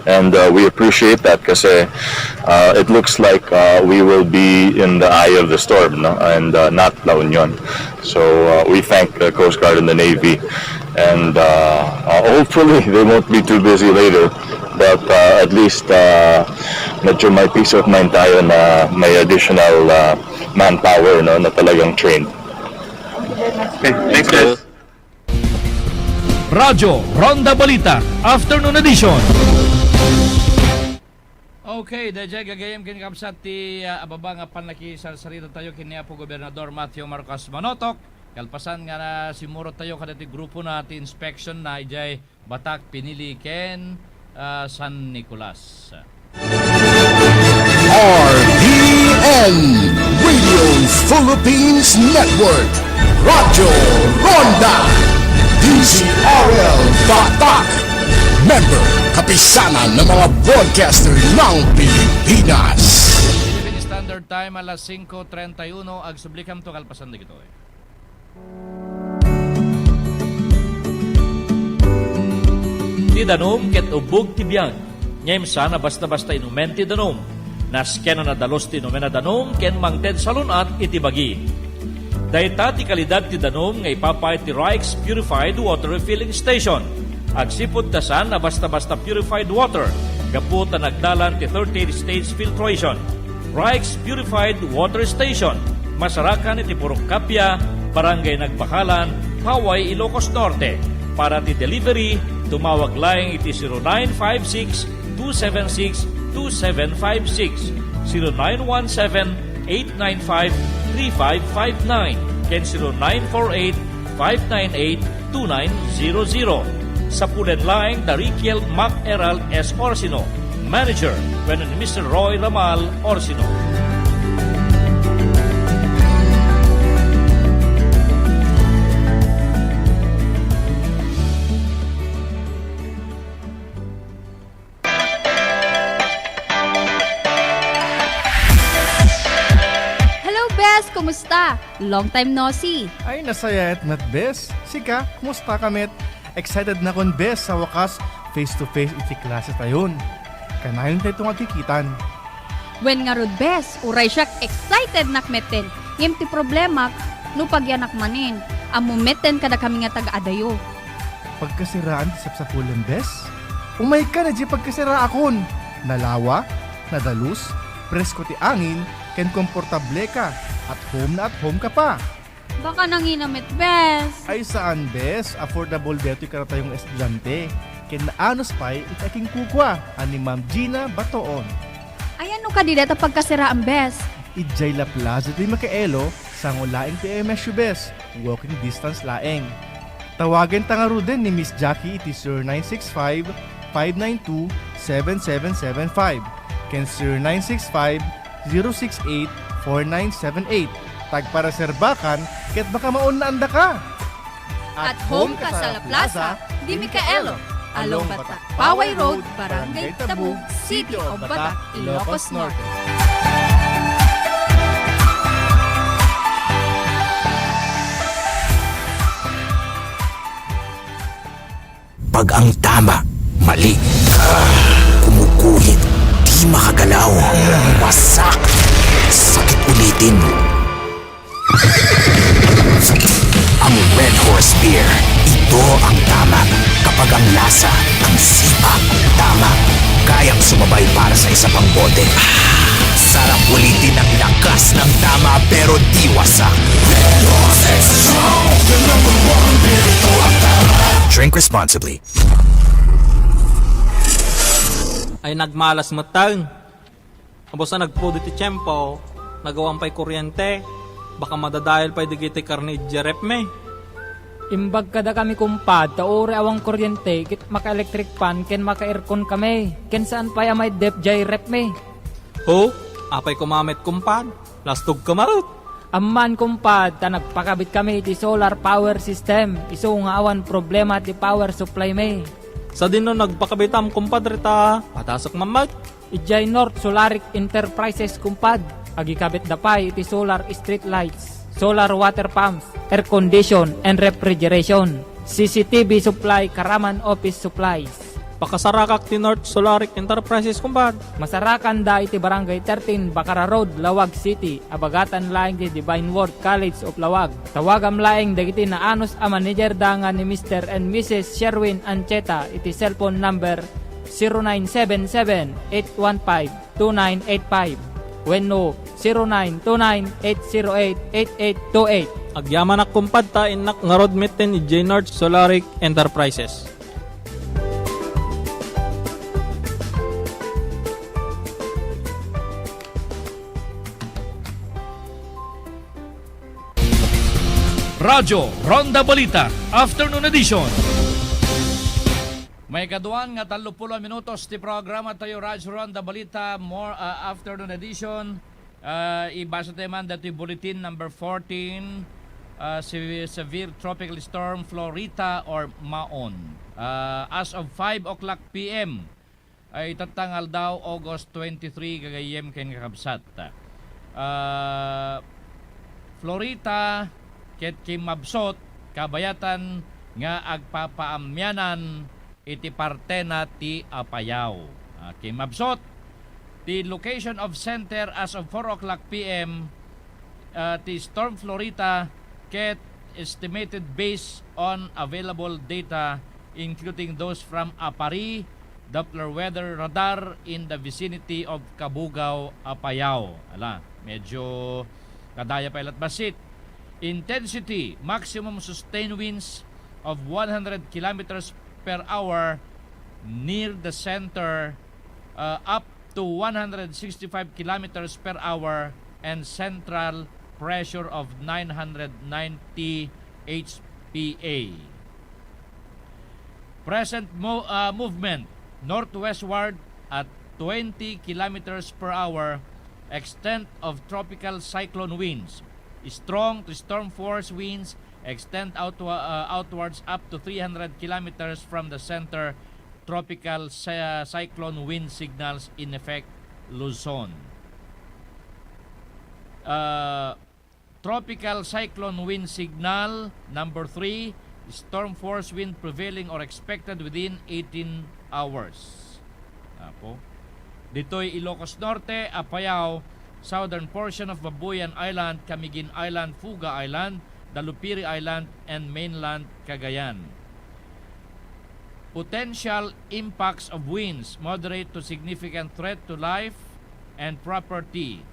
And uh, we appreciate that kasi uh, it looks like uh, we will be in the eye of the storm, no? And uh, not La Union. So uh, we thank the Coast Guard and the Navy. And uh, uh, hopefully they won't be too busy later. But uh, at least uh, medyo may peace of mind tayo na may additional uh, manpower, no, na talagang trained. Okay, thanks, guys. Radyo Ronda Balita, Afternoon Edition. Okay, dayjay gagayyem ken kabsat ti uh, ababa nga pannakisarsaridatayo ken ni Apo Gobernador Matthew Marcos Manotok. Kalpasan nga na simmurot tayo kadagiti grupo na ti inspection na ijay Batak, Pinili ken uh, San Nicolas. R P N Radio Philippines Network, Radyo Ronda, D Z R L Batak, member, Kapisanan ng mga Broadcaster ng Pilipinas. Philippine Standard Time alas singko trenta y uno, agsublikam to kalpasan dagitoy. Ti danum ket ubbog ti biag. Ngem saan a basta-basta inumen ti danum. Nasken a nadalus ti inumen a danum ken mangted salun-at iti bagi. Dayta ti kalidad ti danum nga ipapay ti Rikes Purified Water Refilling Station. Agsipud ta saan a basta-basta purified water gapu ta nagdalan ti thirty-eight stage filtration. Rikes Purified Water Station, Masarakan iti Purok Kapia, Barangay Nagbahalan, Paway, Ilocos Norte. Para ti delivery, tumawag laeng iti zero nine five six two seven six two seven five six, zero nine one seven eight nine five three five five nine, ken zero nine four eight five nine eight two nine zero zero. Sapulen laeng da Riquel Mac Erald S. Orsino, Manager, wenno ni Mister Roy Ramal Orsino. Hello, Bes! Kumusta? Long time no see! Ay, nasayaat met, Bes. Sika, kumusta ka met? Excited nakon, Bes, sa wakas, face-to-face iti klase tayon. Kanayon tayo nga agkikitan. Wen ngarud, Bes, uray siak excited nak metten. Ngem ti problemak, no pagyanak manen, ammo metten kadakami nga taga-adayo. Pagkasiraan ti sapsapulem, Bes? Umayka na di pagkasiraakon. Nalawa, nadalus, presko ti angin, ken komportable ka. At home na at home ka pa. Baka nangina met, Bes. Ay saan, Bes. Affordable detoy karatayong estudiante. Ken naanus pay iti akingkukua a ni Ma'am Gina Batoon. Ayan no kadi deta pagkasiraan, Bes. Idiay La Plaza de Micaelo, sango laeng ti M S U, Bes. Walking distance laeng. Tawagen ta ngaruden ni Miss Jackie iti zero nine six five, five nine two, seven seven seven five ken zero nine six five, zero six eight, four nine seven eight. Tagpareserbakan ket baka maunnaandaka. At home ka sa La Plaza de Micaelo, along Batak Paway Road, Barangay Tabug, City of Batak, Ilocos Norte. Pag ang tama, mali. Kumukuhit, di makagalaw, wasak, sakit ulitin. Ang Red Horse Beer, ito ang tama. Kapag ang lasa, ang sipa, tama, kayang sumabay para sa isa pang bote. Sarap ulitin ang lakas ng tama pero di wasak. Red Horse Extra Strong, the number one beer, ito ang tama. Drink responsibly. Ay nagmalas met taon. Ubos a nagpudi ti tiempo, nagawan pay kuryente, baka madadael pay dagiti karne idiay ref mi. Imbag kadakami, kumpad, ta uray awan kuryente ket maka-electric fan ken maka-aircon kami, ken saan pay a maiddep diay ref mi. Ho? Apay koma met, kumpad? Lastog ka met. Amman, kumpad, ta nagpakabit kami iti solar power system, isu nga awan problema ti power supply mi. Sadino nagpakabitam, kumpadre, ta padasek man met? Idiay North Solaric Enterprises, kumpad. Agikabitda pay iti solar street lights, solar water pumps, air condition and refrigeration, C C T V supply, karaman office supplies. Pakasarakak ti North Solaric Enterprises, kumpad. Masarakanda iti Barangay thirteen, Bacara Road, Laoag City. Abagatan laeng ti Divine Word College of Laoag. Tawagam laeng dagiti naanus a managerda nga ni Mister and Missus Sherwin Ancheta iti cellphone number zero nine seven seven, eight one five, two nine eight five wenno zero nine two nine, eight zero eight, eight eight two eight. Agyamanak, kumpad, ta innak ngarud metten idiay North Solaric Enterprises. Radyo Ronda Balita, Afternoon Edition. Maikaduan nga tallopulo a minutos ti programa tayo, Radyo Ronda Balita, more, ah, Afternoon Edition. Ah, ibasa tayo man datoy bulletin number fourteen, ah, se-, severe tropical storm Florita or Maon. Ah, as of five o'clock P M, ay tatta nga aldaw, August twenty-three, gagayyem ken kakabsat. Ah, Florita ket kimmabsut kabayatan nga agpapaammianan iti partena ti Apayao. Ah, kimmabsut ti location of center as of four o'clock P M, ah, ti Storm Florita ket estimated based on available data, including those from APARI, Doppler weather radar in the vicinity of Cabugao, Apayao. Ala, medyo kadaya pay lat bassit. Intensity, maximum sustained winds of one hundred kilometers per hour near the center, uh, up to one hundred sixty-five kilometers per hour, and central pressure of nine hundred ninety H P A. Present mo-, uh, movement northwestward at twenty kilometers per hour, extent of tropical cyclone winds, strong to storm force winds, extend out, uh, outwards up to three hundred kilometers from the center, tropical cy-, cyclone wind signals in effect, Luzon. Uh, tropical cyclone wind signal number three, storm force wind prevailing or expected within eighteen hours. Apo. Ditoy Ilocos Norte, Apayao, southern portion of Babuyan Island, Camiguin Island, Fuga Island, Dalupiri Island, and mainland Cagayan. Potential impacts of winds, moderate to significant threat to life and property.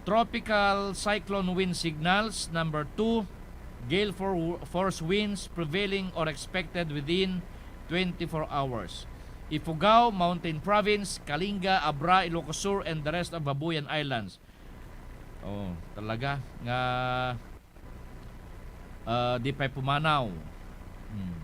Tropical cyclone wind signals number two, gale for force winds prevailing or expected within twenty-four hours. Ifugao, Mountain Province, Kalinga, Abra, Ilocos Sur, and the rest of Babuyan Islands. Oh, talaga nga, ah, di pay pumanaw. Hmm.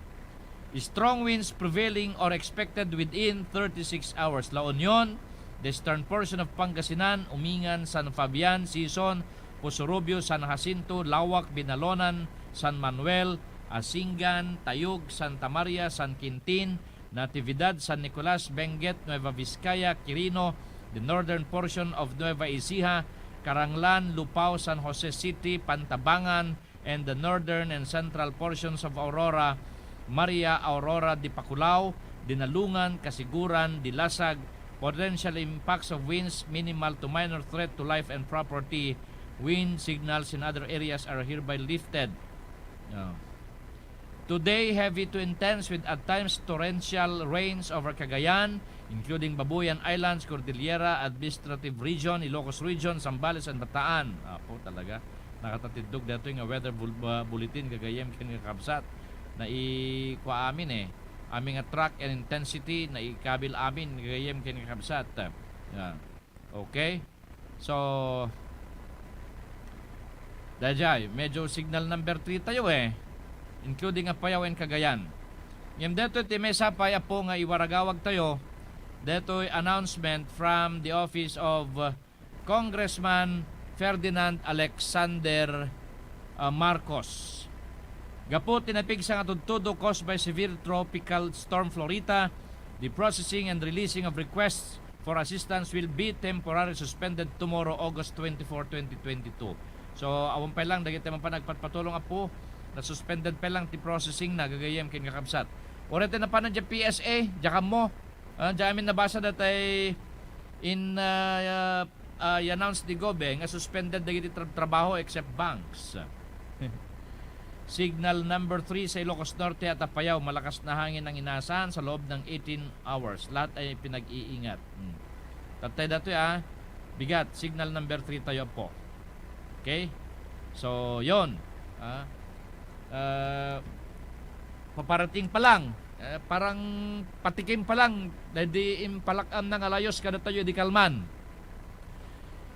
Strong winds prevailing or expected within thirty-six hours. La Union, the eastern portion of Pangasinan, Umingan, San Fabian, Sison, Pusurubio, San Jacinto, Laoac, Binalonan, San Manuel, Asingan, Tayug, Santa Maria, San Quintin, Natividad, San Nicolas, Benguet, Nueva Vizcaya, Quirino, the northern portion of Nueva Ecija, Caranglan, Lupao, San Jose City, Pantabangan, and the northern and central portions of Aurora, Maria, Aurora, Dipaculao, Dinalungan, Casiguran, Dilasag. Potential impacts of winds, minimal to minor threat to life and property. Wind signals in other areas are hereby lifted. Oh. Today, heavy to intense with at times torrential rains over Cagayan, including Babuyan Islands, Cordillera, Administrative Region, Ilocos Region, Zambales, and Bataan. Apo, talaga. Nakatatindog daytoy nga weather bul-, ba-, bulletin, gagayyem ken kakabsat. Naikua amin, eh. Amin nga track and intensity, naikabil amin, gagayyem ken kakabsat. Yan. Okay? So, daydiay, medyo signal number three tayo, eh, including Apayao and Cagayan. Ngem daytoy ti maysa pay, Apo, nga iwaragawag tayo, daytoy announcement from the office of, uh, Congressman Ferdinand Alexander, ah, Marcos. Gapu ti napigsa nga tudtudo caused by severe Tropical Storm Florita, the processing and releasing of requests for assistance will be temporarily suspended tomorrow, August twenty-four, twenty twenty-two. So, awan pay lang dagiti mapan agpatpatulong, Apo, na-suspended pay lang ti processing na gagayyem ken kakabsat. Uray ti napanan diay P S A, diak ammo. Ah, diay amin nabasa datay in, ah, ah, i-announce ni Gobe nga suspended dagiti tra-, trabaho except banks. Signal number three sa Ilocos Norte at Apayao, malakas na hangin ang inasan sa loob ng eighteen hours. Lahat ay pinag-iingat. Hmm. Tatay datoy, ah, bigat, signal number three tayo po. Okay? So, yon. Ah, ah, paparating pa lang, eh, parang patikim pa lang, daydi impalak-am na nga layos kadatayo idi kalman.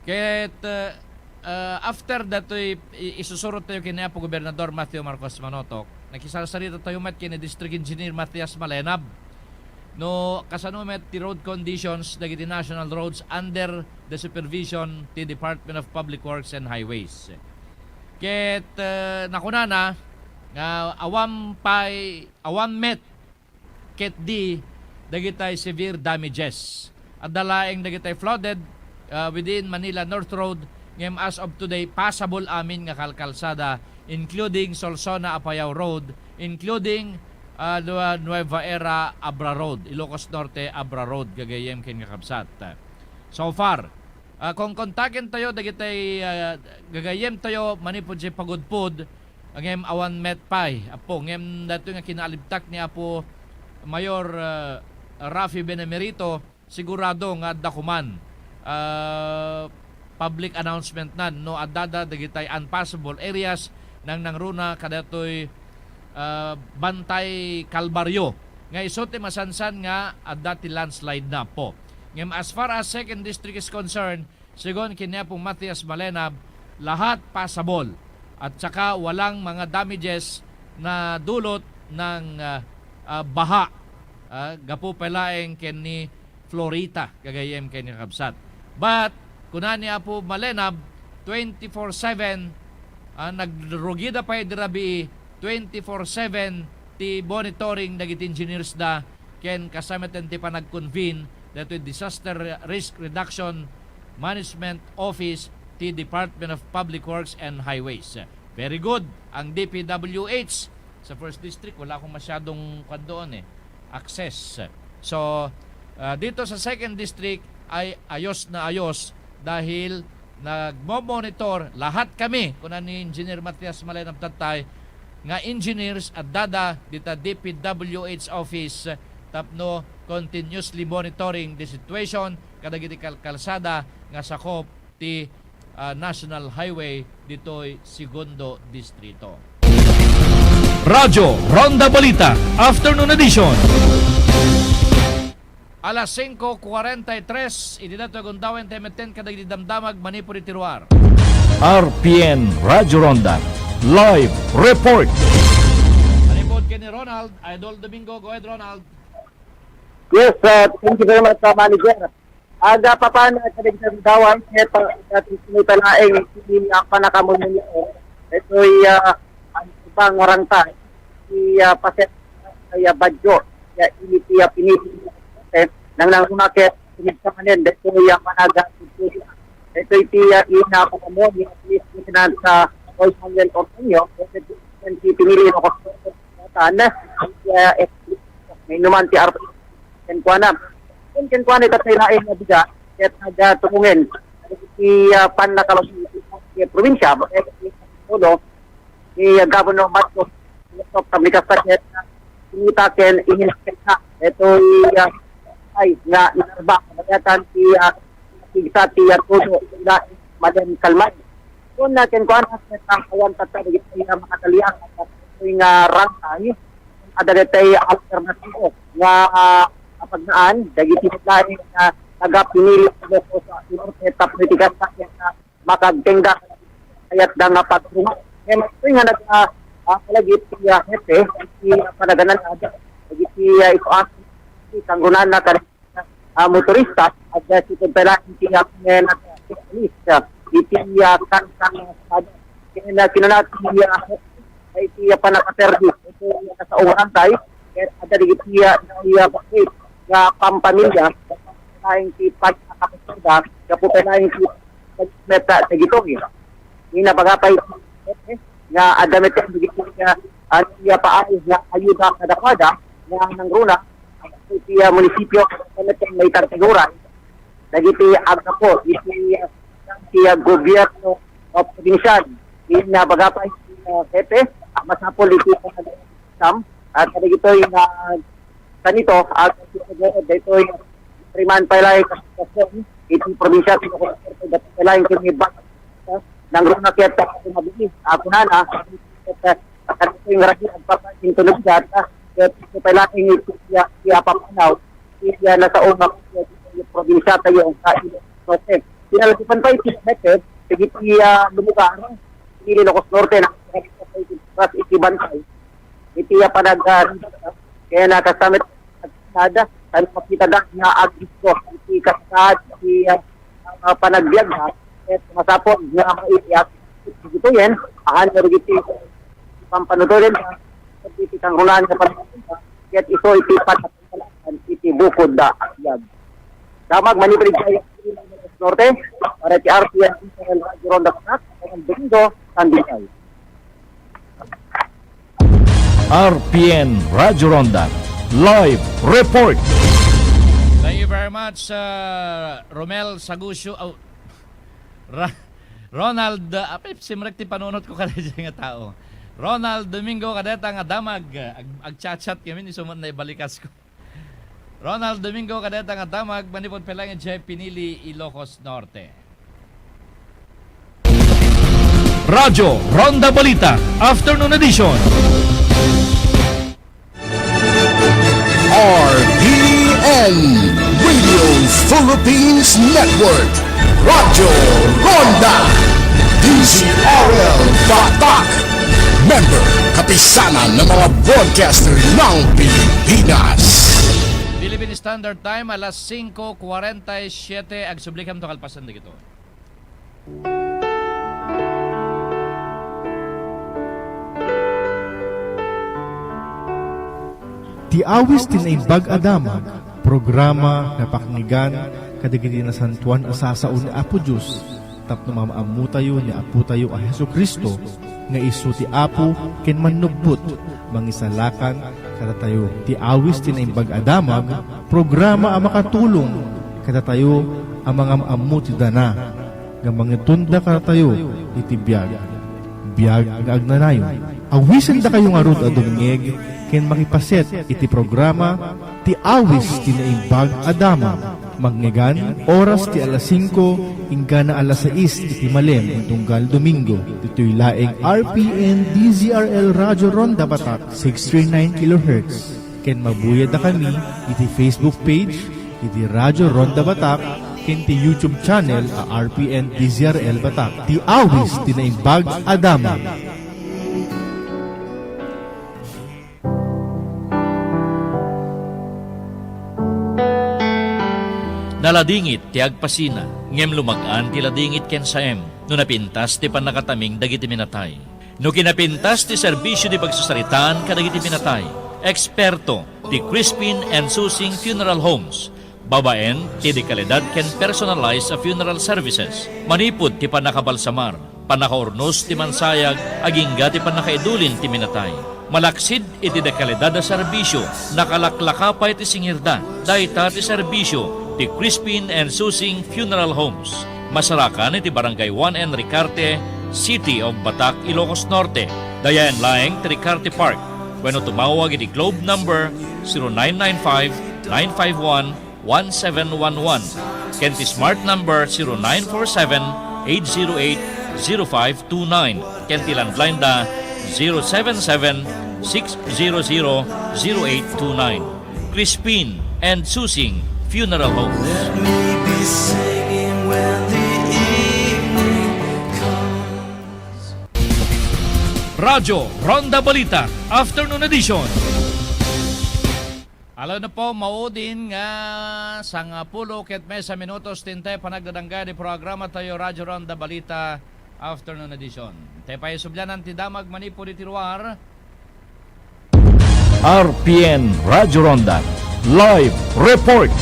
Ket, eh, eh, after datoy, i-, isusurot tayo ken ni Apo Gobernador Matthew Marcos Manotok. Nakisarsarita tayo met ken ni District Engineer Matias Malenab. No, kasano met ti road conditions dagiti national roads under the supervision ti Department of Public Works and Highways. Ket, eh, nakunana nga awan pay, awan met ketdi dagitay severe damages. Adda laeng dagitay flooded, ah, within Manila North Road, ngem as of today, passable amin nga kalkalsada, including Solsona Apayao Road, including, ah, Nua-, Nueva Era Abra Road, Ilocos Norte Abra Road, gagayyem ken kakabsat. So far, ah, kung kontaken tayo, dagitay, ah, gagayyem tayo, manipud si pagudpud, ngem awan met pay, Apo. Ngem daytoy nga kinaalibtak ni Apo Mayor, ah, Raffy Benemerito, sigurado nga adda koman, ah, public announcement nan no adda da dagitay unpassable areas nang nangruna kadatoy, ah, Bantay Calvario nga isu ti masansan nga adda ti landslide na, Apo. Ngem as far as Second District is concerned, segun ken ni Apo Matias Malenab, lahat passable at saka walang mga damages na dulot ng, ah, ah, baha, ah, gapu pay laeng ken ni Florita, gagayyem ken ni kakabsat. But, kuna ni Apo Malenab, twenty-four seven, ah, nagrugida pay idi rabii, twenty-four seven ti monitoring dagiti engineers da ken kasano met ti panag-convene daytoy Disaster Risk Reduction Management Office ti Department of Public Works and Highways. Very good. Ang D P W H sa First District, wala akong masyadong kwan doon eh, access. So, ah, dito sa Second District ay ayos na ayos dahil nagmo-monitor lahat kami, kuna ni Engineer Matias Malenab Tatay, nga engineers adda da dita D P W H office tapno continuously monitoring the situation kadagiti kalkalsada nga sakop ti, ah, National Highway ditoy Segundo Distrito. Radyo Ronda Balita, Afternoon Edition. Alas singko kuwarenta y tres, iti datoy gundaway ti M ten kadagiti damdamag manipud iti ruar. R P N Radyo Ronda, live report. Manipud ken ni Ronald, Idol Domingo, go ahead, Ronald. Yes, uh, thank you very much, uh, Manager. Aga pa pa na kadagiti gundaway, ket, uh, dati sumita laeng ti, uh, panakamumuni. Ito'y, uh, ang ibang warangta, ti, uh, paset, kaya badyo, ya ini ti, uh, pinili, eh, nang nang umakyat, Pinagkamanen, daytoy a managa, daytoy ti, ah, ina ko kamo, ni Police Lieutenant, ah, Roy Samuel Ortuño, daytoy ti pinili no, kasutan, ah, mainuman ti arpa, kenkuana. Ken, kenkuana, ita ti laeng nga biga, ket nagaturungen, ti, ah, pannakabawi ti probinsya, ket, Tulo, ni Governor Marcos Joseph Fabregas Sanchez, sinita ken ihinakit na. Ito'y, ah, ay nga narba, kabayatan ti, ah, tigsa ti, ah, Todo, sila Malen Kalmay. Kung na ken kuan, ang awan tatta dagiti, ah, mga talian, ito'y nga rangkay, adda dagiti alternatibo nga, ah, apagnaan, dagiti lain nga taga-pinili sa Ilocos Norte, tapno iti kasta, ah, makagtengga kayat da nga pagtulungan. Kaya matoy nga nag, ah, ah, palagip ti, ah, hepe, ti, ah, panaganan na, ti, ah, ito ang, ti kanggunan na kan, ah, motorista, at, ah, si Pagpela, ti, ah, nga nag, ah, iti, ah, karsada. Ken, ah, kinuna ti, ah, iti, ah, pannakapermi iti, ah, sa barangay, ket adda dagiti, ah, iti, ah, bakit nga pampamilya, laeng ti pannakapermi, gapu pay laeng ti met, ah, dagitoy. Inabaga pay nga adda met dagiti, ah, ania paay nga ayuda kadakuada nga nangruna iti, ah, munisipio ken mayat ti Tiguran dagiti aggapu iti, ah, iti, ah, gobierno, ah, probinsial. Inabaga pay, ah, hepe, ah, masapul iti, ah, Sam, at kadagitoy nga kanito, ag-, daytoy, riman pay laeng kastasyon, iti probinsya, ti Ilocos Norte, dapit pay laeng ken ni Bas-, nangruna ket, ah, mabilis, ah, kunana, ket, ah, kadagitoy nga ragin, agpapa-, intulog data, ket iti pay laeng iti, iti, iti apapanaw, iti, ah, nasa uma, iti probinsya tayo, sa Ilocos Norte. Pinalagipon pa iti method, iti, ah, lumugar, iti Ilocos Norte, na, iti bantay. Iti, ah, panag-, ah, kaya nakasamit, nagkada, kan makita da, nga agrisko, iti kasad, iti, ah, ah, panagbiag, ha, ket masapul, nga maiiyak, iti yen, ahan, nga iti pampanuturin, iti kangrunaan, nga panagbiag, ket isu iti panag-, iti bukod da, agbiag. Damag, manipulid kayo, Norte, para ti R P N, Radyo Ronda Snack, Domingo, San Miguel. R P N Radyo Ronda Live Report. Thank you very much, uh, Romel Sagusyo, oh, Ra-, Ronald, uh, apay, simrek ti panunot ko kada dyan nga tao. Ronald Domingo, kadeta nga damag, uh, ag-, agchat-chat kami, ni sumot na ibalikas ko. Ronald Domingo, kadeta nga damag, manipud pay laeng idiay Pinili, Ilocos Norte. Radyo Ronda Balita, Afternoon Edition. R P N Radio Philippines Network, Radyo Ronda, D Z R L Batak, member, Kapisanan ng mga Broadcaster ng Pilipinas. Philippine Standard Time, alas singko kuwarenta y siyete, agsubli kamto kalpasan dagito. Ti awis ti Naimbag a Damag, programa nga paknigan kadagiti nasantoan a sasao ni Apo Dios tapno maam-ammotayo ni Apotayo a Jesu-Cristo nga isu ti Apo ken Mannubbot, Mangisalakan kadatayo. Ti awis ti Naimbag a Damag, programa a makatulong kadatayo a mangam-ammo ti dana nga mangitunda kadatayo iti biag, biag nga agnanayon. Awisendakayo ngarud a dumngeg ken makipaset iti programa Ti Awis ti Naimbag a Damag. Mangngegana, oras ti alas singko inggana alas sais iti malem nga tunggal Domingo. Ditoy laeng R P N D Z R L Radyo Ronda Batak, six three nine kilohertz. Ken mabuyaddakami iti Facebook page iti Radyo Ronda Batak ken ti YouTube channel a R P N D Z R L Batak. Ti Awis ti Naimbag a Damag. Naladingit ti agpasina, ngem lumag-an ti ladingit ken saem no napintas ti pannakataming dagiti minatay. No kinapintas ti serbisio ti pagsasaritaan kadagiti minatay, eksperto ti Crispin and Susing Funeral Homes, babaen ti dekalidad ken personalized a funeral services. Manipud ti pannakabalsamar, pannakaurnos ti mansayag, agingga ti pannakaidulin ti minatay. Malaksid iti dekalidad a serbisio, nakalaklaka pay ti singirda. Dayta ti serbisio ti Crispin and Susing Funeral Homes. Masarakan iti Barangay one N Ricarte, City of Batak, Ilocos Norte. Dayaen laeng ti Ricarte Park. Wenno tumawag iti Globe number zero nine nine five, nine five one, one seven one one, ken ti Smart number zero nine four seven, eight zero eight, zero five two nine, ken ti landline da zero seven seven, six zero zero, zero eight two nine. Crispin and Susing Funeral Homes. Let me be singing when the evening comes. Radyo Ronda Balita, Afternoon Edition. Alanna po, maudin nga sangapulo ket maysa minutos ti intay panagdadangga di programa tayo, Radyo Ronda Balita Afternoon Edition. Intay pay sublianan ti damag manipud iti ruar. R P N Radyo Ronda Live Report.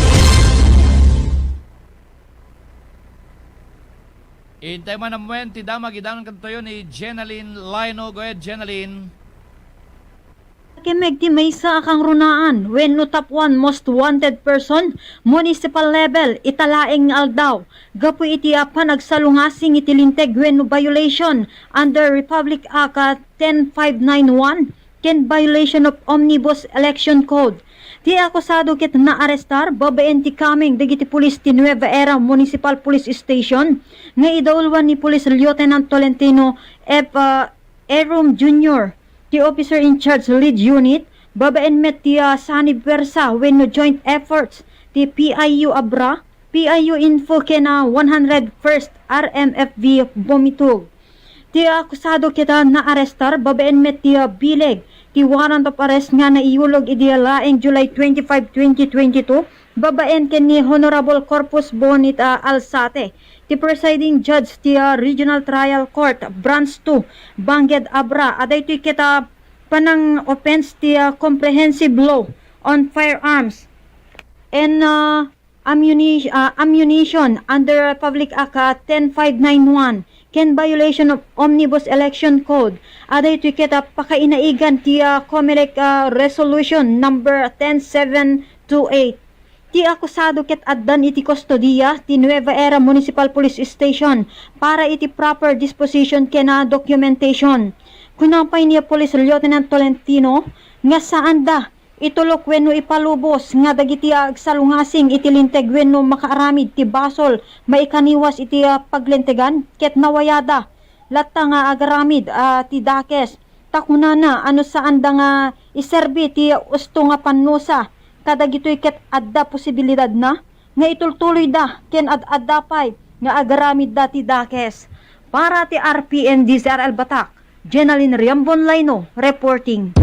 Intay man amuen ti damag idanon kadatayo ni Jenaline Lino. Go ahead, Jenaline. Nakemeg ti maysa a kangrunaan wenno top one most wanted person, municipal level, ita laeng nga aldaw, gapu iti a panagsalungasing iti linteg wenno violation under Republic Act, ah, ten five nine one ken violation of Omnibus Election Code. Ti akusado ket naarestar babaen ti kameng dagiti pulis ti Nueva Era Municipal Police Station nga idauluan ni Police Lieutenant Tolentino F., ah, Erum Junior, ti officer in charge lead unit, babaen met ti, ah, Sani Puwersa wenno joint efforts ti P I U Abra, P I U Info ken, ah, one hundred first R M F V Bomitug. Ti akusado ket, ah, naarestar babaen met ti, ah, bileg ti warrant of arrest nga naiyulog idi, ah, laeng July twenty-five, twenty twenty-two, babaen ken ni Honorable Corpus Bonit, ah, Alsate, ti presiding judge ti, ah, Regional Trial Court, Branch two, Banged Abra. A daytoy ket, ah, panang-offense ti, ah, Comprehensive Law on Firearms and, ah, ammuni-, ah, Ammunition under Republic Act, ah, ten five nine one ken violation of Omnibus Election Code. A daytoy ket, ah, pakainaigan ti, ah, Comelec, ah, Resolution Number ten seven two eight. Ti akusado ket addan iti kustodiya ti Nueva Era Municipal Police Station para iti proper disposition ken, ah, documentation. Kuna pay ni Police Lieutenant Tolentino nga saanda itulok wenno ipalubos nga dagiti agsalungasing iti linteg wenno makaaramid ti basol maikaniwas iti, ah, paglintegan ket nawayada latta nga agaramid, ah, ti dakes. Ta kunana a no saanda nga iserbi ti usto nga pannusa kadagitoy ket adda posibilidadna nga itultuloyda ken ad-adda pay nga agaramidda ti dakes. Para ti R P N D Z R L Batak, Jenaline Riambon Laino reporting.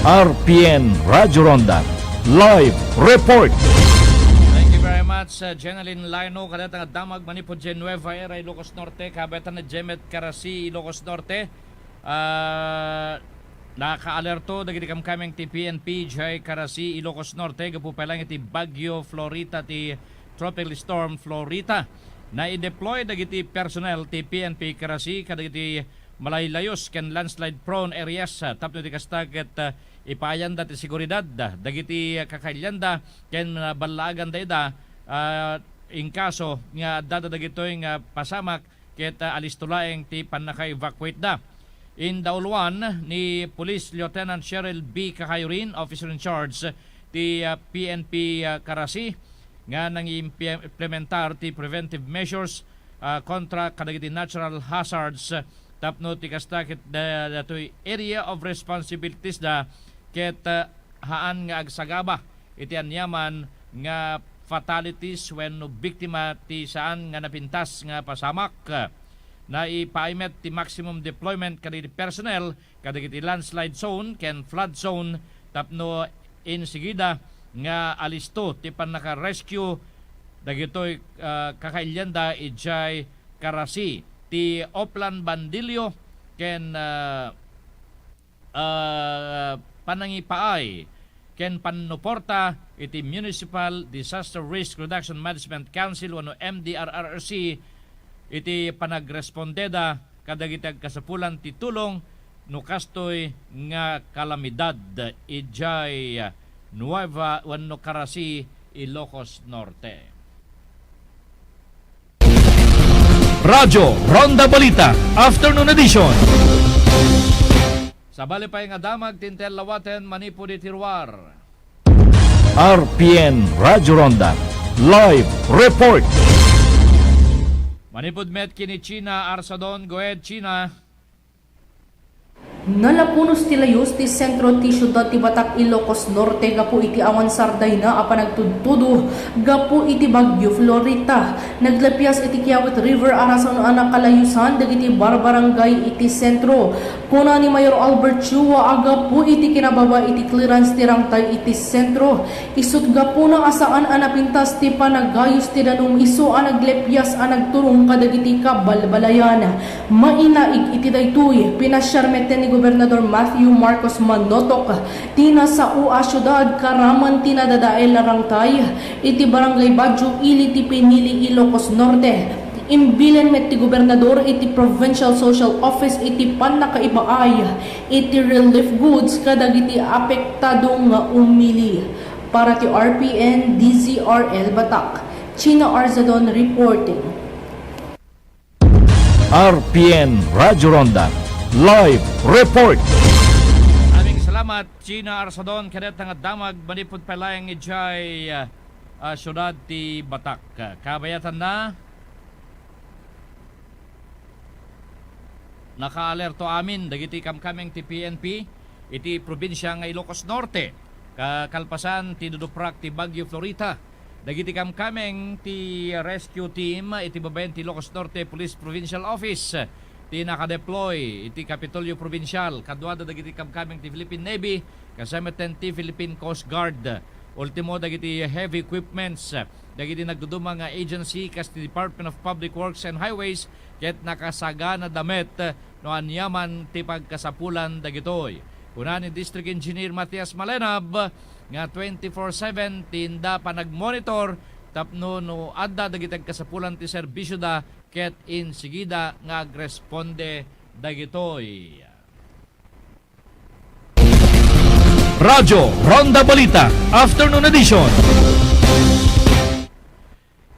R P N Radyo Ronda Live Report. Thank you very much, uh, Jenaline Laino. Kadata nga damag manipud Nueva Era, Ilocos Norte, kabaetan ni Jemet Carasi, Ilocos Norte. Ah, nakaalerto dagiti kamkameng ti P N P jay Carasi, Ilocos Norte, gapu pay lang iti Bagyo Florita, ti Tropical Storm Florita. Nai-deploy dagiti personnel ti P N P Carasi kadagiti malaylayos ken landslide prone areas, ah, tapno iti kasta ket, ah, ipaayanda ti seguridad, ah, dagiti, ah, kakailianda ken, ah, ballaaganda ida, ah, in kaso nga addada dagitoy nga pasamak ket, ah, alisto laeng ti pannaka-evacuate da. Indauluan ni Police Lieutenant Cheryl B. Kakayurin, officer in charge ti, ah, P N P, ah, Carasi, nga nangiimplementar ti preventive measures, ah, kontra kadagiti natural hazards, ah, tapno ti kasta ket da-, datoy area of responsibilities da ket, ah, haan nga agsagaba iti aniaman nga fatalities wenno biktima ti saan nga napintas nga pasamak. Naipaay met ti maximum deployment kadagiti personnel kadagiti landslide zone ken flood zone tapno insigida nga alisto ti pannaka-rescue dagitoy, ah, kakailianda idiay Carasi. Ti Oplan Bandilio ken, ah, ah, panangipaay ken pannuporta iti Municipal Disaster Risk Reduction Management Council wenno M D R R C iti panagrespondeda kadagiti agkasapulan ti tulong no kastoy nga kalamidad idiay Nueva wenno Carasi, Ilocos Norte. Radyo Ronda Balita, Afternoon Edition. Sabali pay nga damag ti intay lawaten manipud iti ruar. R P N Radyo Ronda, live report. Manipud met ken ni China Arsadon, go ahead, China. Nalapunos ti layus ti sentro ti siudad ti Batak, Ilocos Norte gapu iti awan sardayna a panagtudtudo gapu iti Bagyo Florita. Naglapias iti Kiawit River a rason a nakalayusan dagiti barbarangay iti sentro. Kuna ni Mayor Albert Chua a gapu iti kinababa iti clearance ti rangtay iti sentro, isut' gapuna a saan a napintas ti panagayus ti danum isu a naglepyas a nagturong kadagiti kabalbalayan. Mainaig iti daytoy, pinasiar metten ni Gobernador Matthew Marcos Manotok ti nasao a siudad karaman ti nadadael a rangtay iti Barangay Badio Ili ti Pinili, Ilocos Norte. Imbilen met ti gobernador iti Provincial Social Office iti pannakaibaay iti relief goods kadagiti apektado nga umili. Para ti R P N D Z R L Batak, Chino Arzadon reporting. R P N Radyo Ronda Live Report. Maraming salamat, Chino Arzadon, kadetta nga damag manipud pay laeng idiay, ah, ah, siudad ti Batak. Kabayatanna, nakaalerto amin dagiti kamkameng ti P N P iti probinsia nga Ilocos Norte, ka-, kalpasan ti duduprak ti Bagyo Florita. Dagiti kamkameng ti rescue team iti babaen ti Ilocos Norte Police Provincial Office ti nakadeploy iti Kapitolyo Probinsial. Kaduada dagiti kamkameng ti Philippine Navy, kasama metten ti Philippine Coast Guard. Ultimo, dagiti heavy equipments dagiti nagduduma nga agency kas ti Department of Public Works and Highways ket nakasaganada met no aniaman ti pagkasapulan dagitoy. Kuna ni District Engineer Matias Malenab nga twenty-four seven ti inda panagmonitor tapno no adda dagiti agkasapulan ti serbisioda ket insigida nga agresponde dagitoy. Radyo Ronda Balita, Afternoon Edition.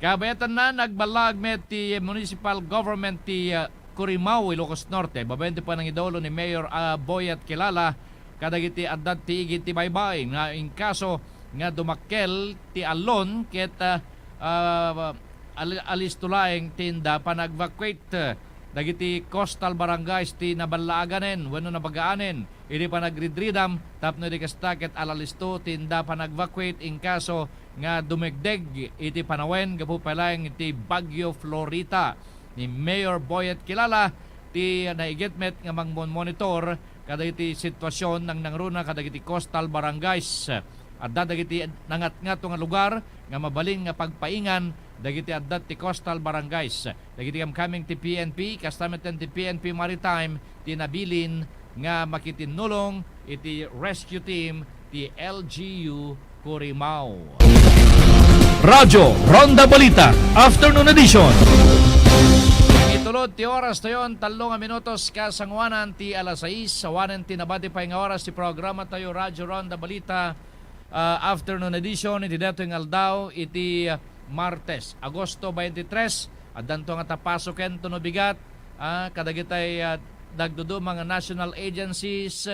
Kabayatanna, nagballag met ti municipal government ti, ah, Curimao, Ilocos Norte, babaen ti panangidaulo ni Mayor, ah, Boyet Kilala kadagiti adda ti igid ti baybay nga inkaso nga dumakkel ti allon ket, ah, ah, al-, alisto laeng ti inda panag-evacuate dagiti coastal barangays ti naballaaganen wenno nabagaanen iti panagridridam tapno idi kasta ket alalisto ti inda panag-evacuate inkaso nga dumegdeg iti panawen gapu pay laeng iti Bagyo Florita. Ni Mayor Boyet Kilala ti naiget met nga mangmon-monitor kadagiti sitwasyon nangnangruna kadagiti coastal barangays. Adda dagiti nangatngato nga lugar nga mabalin nga pagpaingan dagiti adda ti coastal barangays. Dagiti kamkameng ti P N P, kasta met ti P N P Maritime, ti nabilin nga makitinnulong iti rescue team ti L G U Curimao. Radyo Ronda Balita, Afternoon Edition. Itulod ti oras tayon, tallo nga minutos kasangoanan ti alas sais. Awanen ti nabati pay nga oras ti programa tayo, Radyo Ronda Balita, ah, Afternoon Edition, iti datoy nga aldaw, iti, ah, Martes, Agosto twenty-three. Addanto nga ta pasoken tono bigat, ah, kadagitay, ah, nagduduma nga national agencies,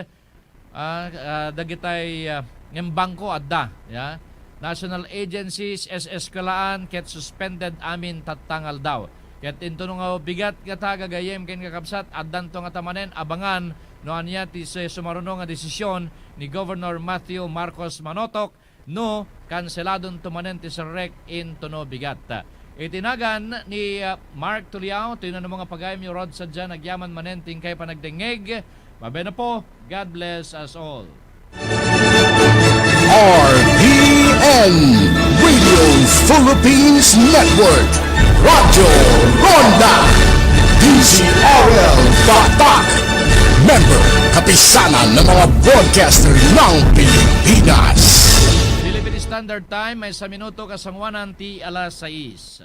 ah, ah, dagitay, ah, ngem bangko adda, ya. National agencies, S S Kulaan, ket suspended amin tatta nga aldaw. Ket intono nga bigat nga ta gagayyem ken kakabsat, addanto nga ta manen abangan no ania ti se-, sumaruno nga desisyon ni Governor Matthew Marcos Manotok no kanseladonto manen ti serrek intono bigat. Iti nagan ni, ah, Mark Tuliao, ti nanamo nga pagayamyo rod sadiay, agyaman manen ti inkay panagdengngeg. Mabayna po, God bless us all. R P N, Radio Philippines Network, Radyo Ronda, D Z R L Batak, member, Kapisanan ng mga Broadcaster ng Pilipinas. Philippine Standard Time, maysa minuto kasangoanan ti alas sais.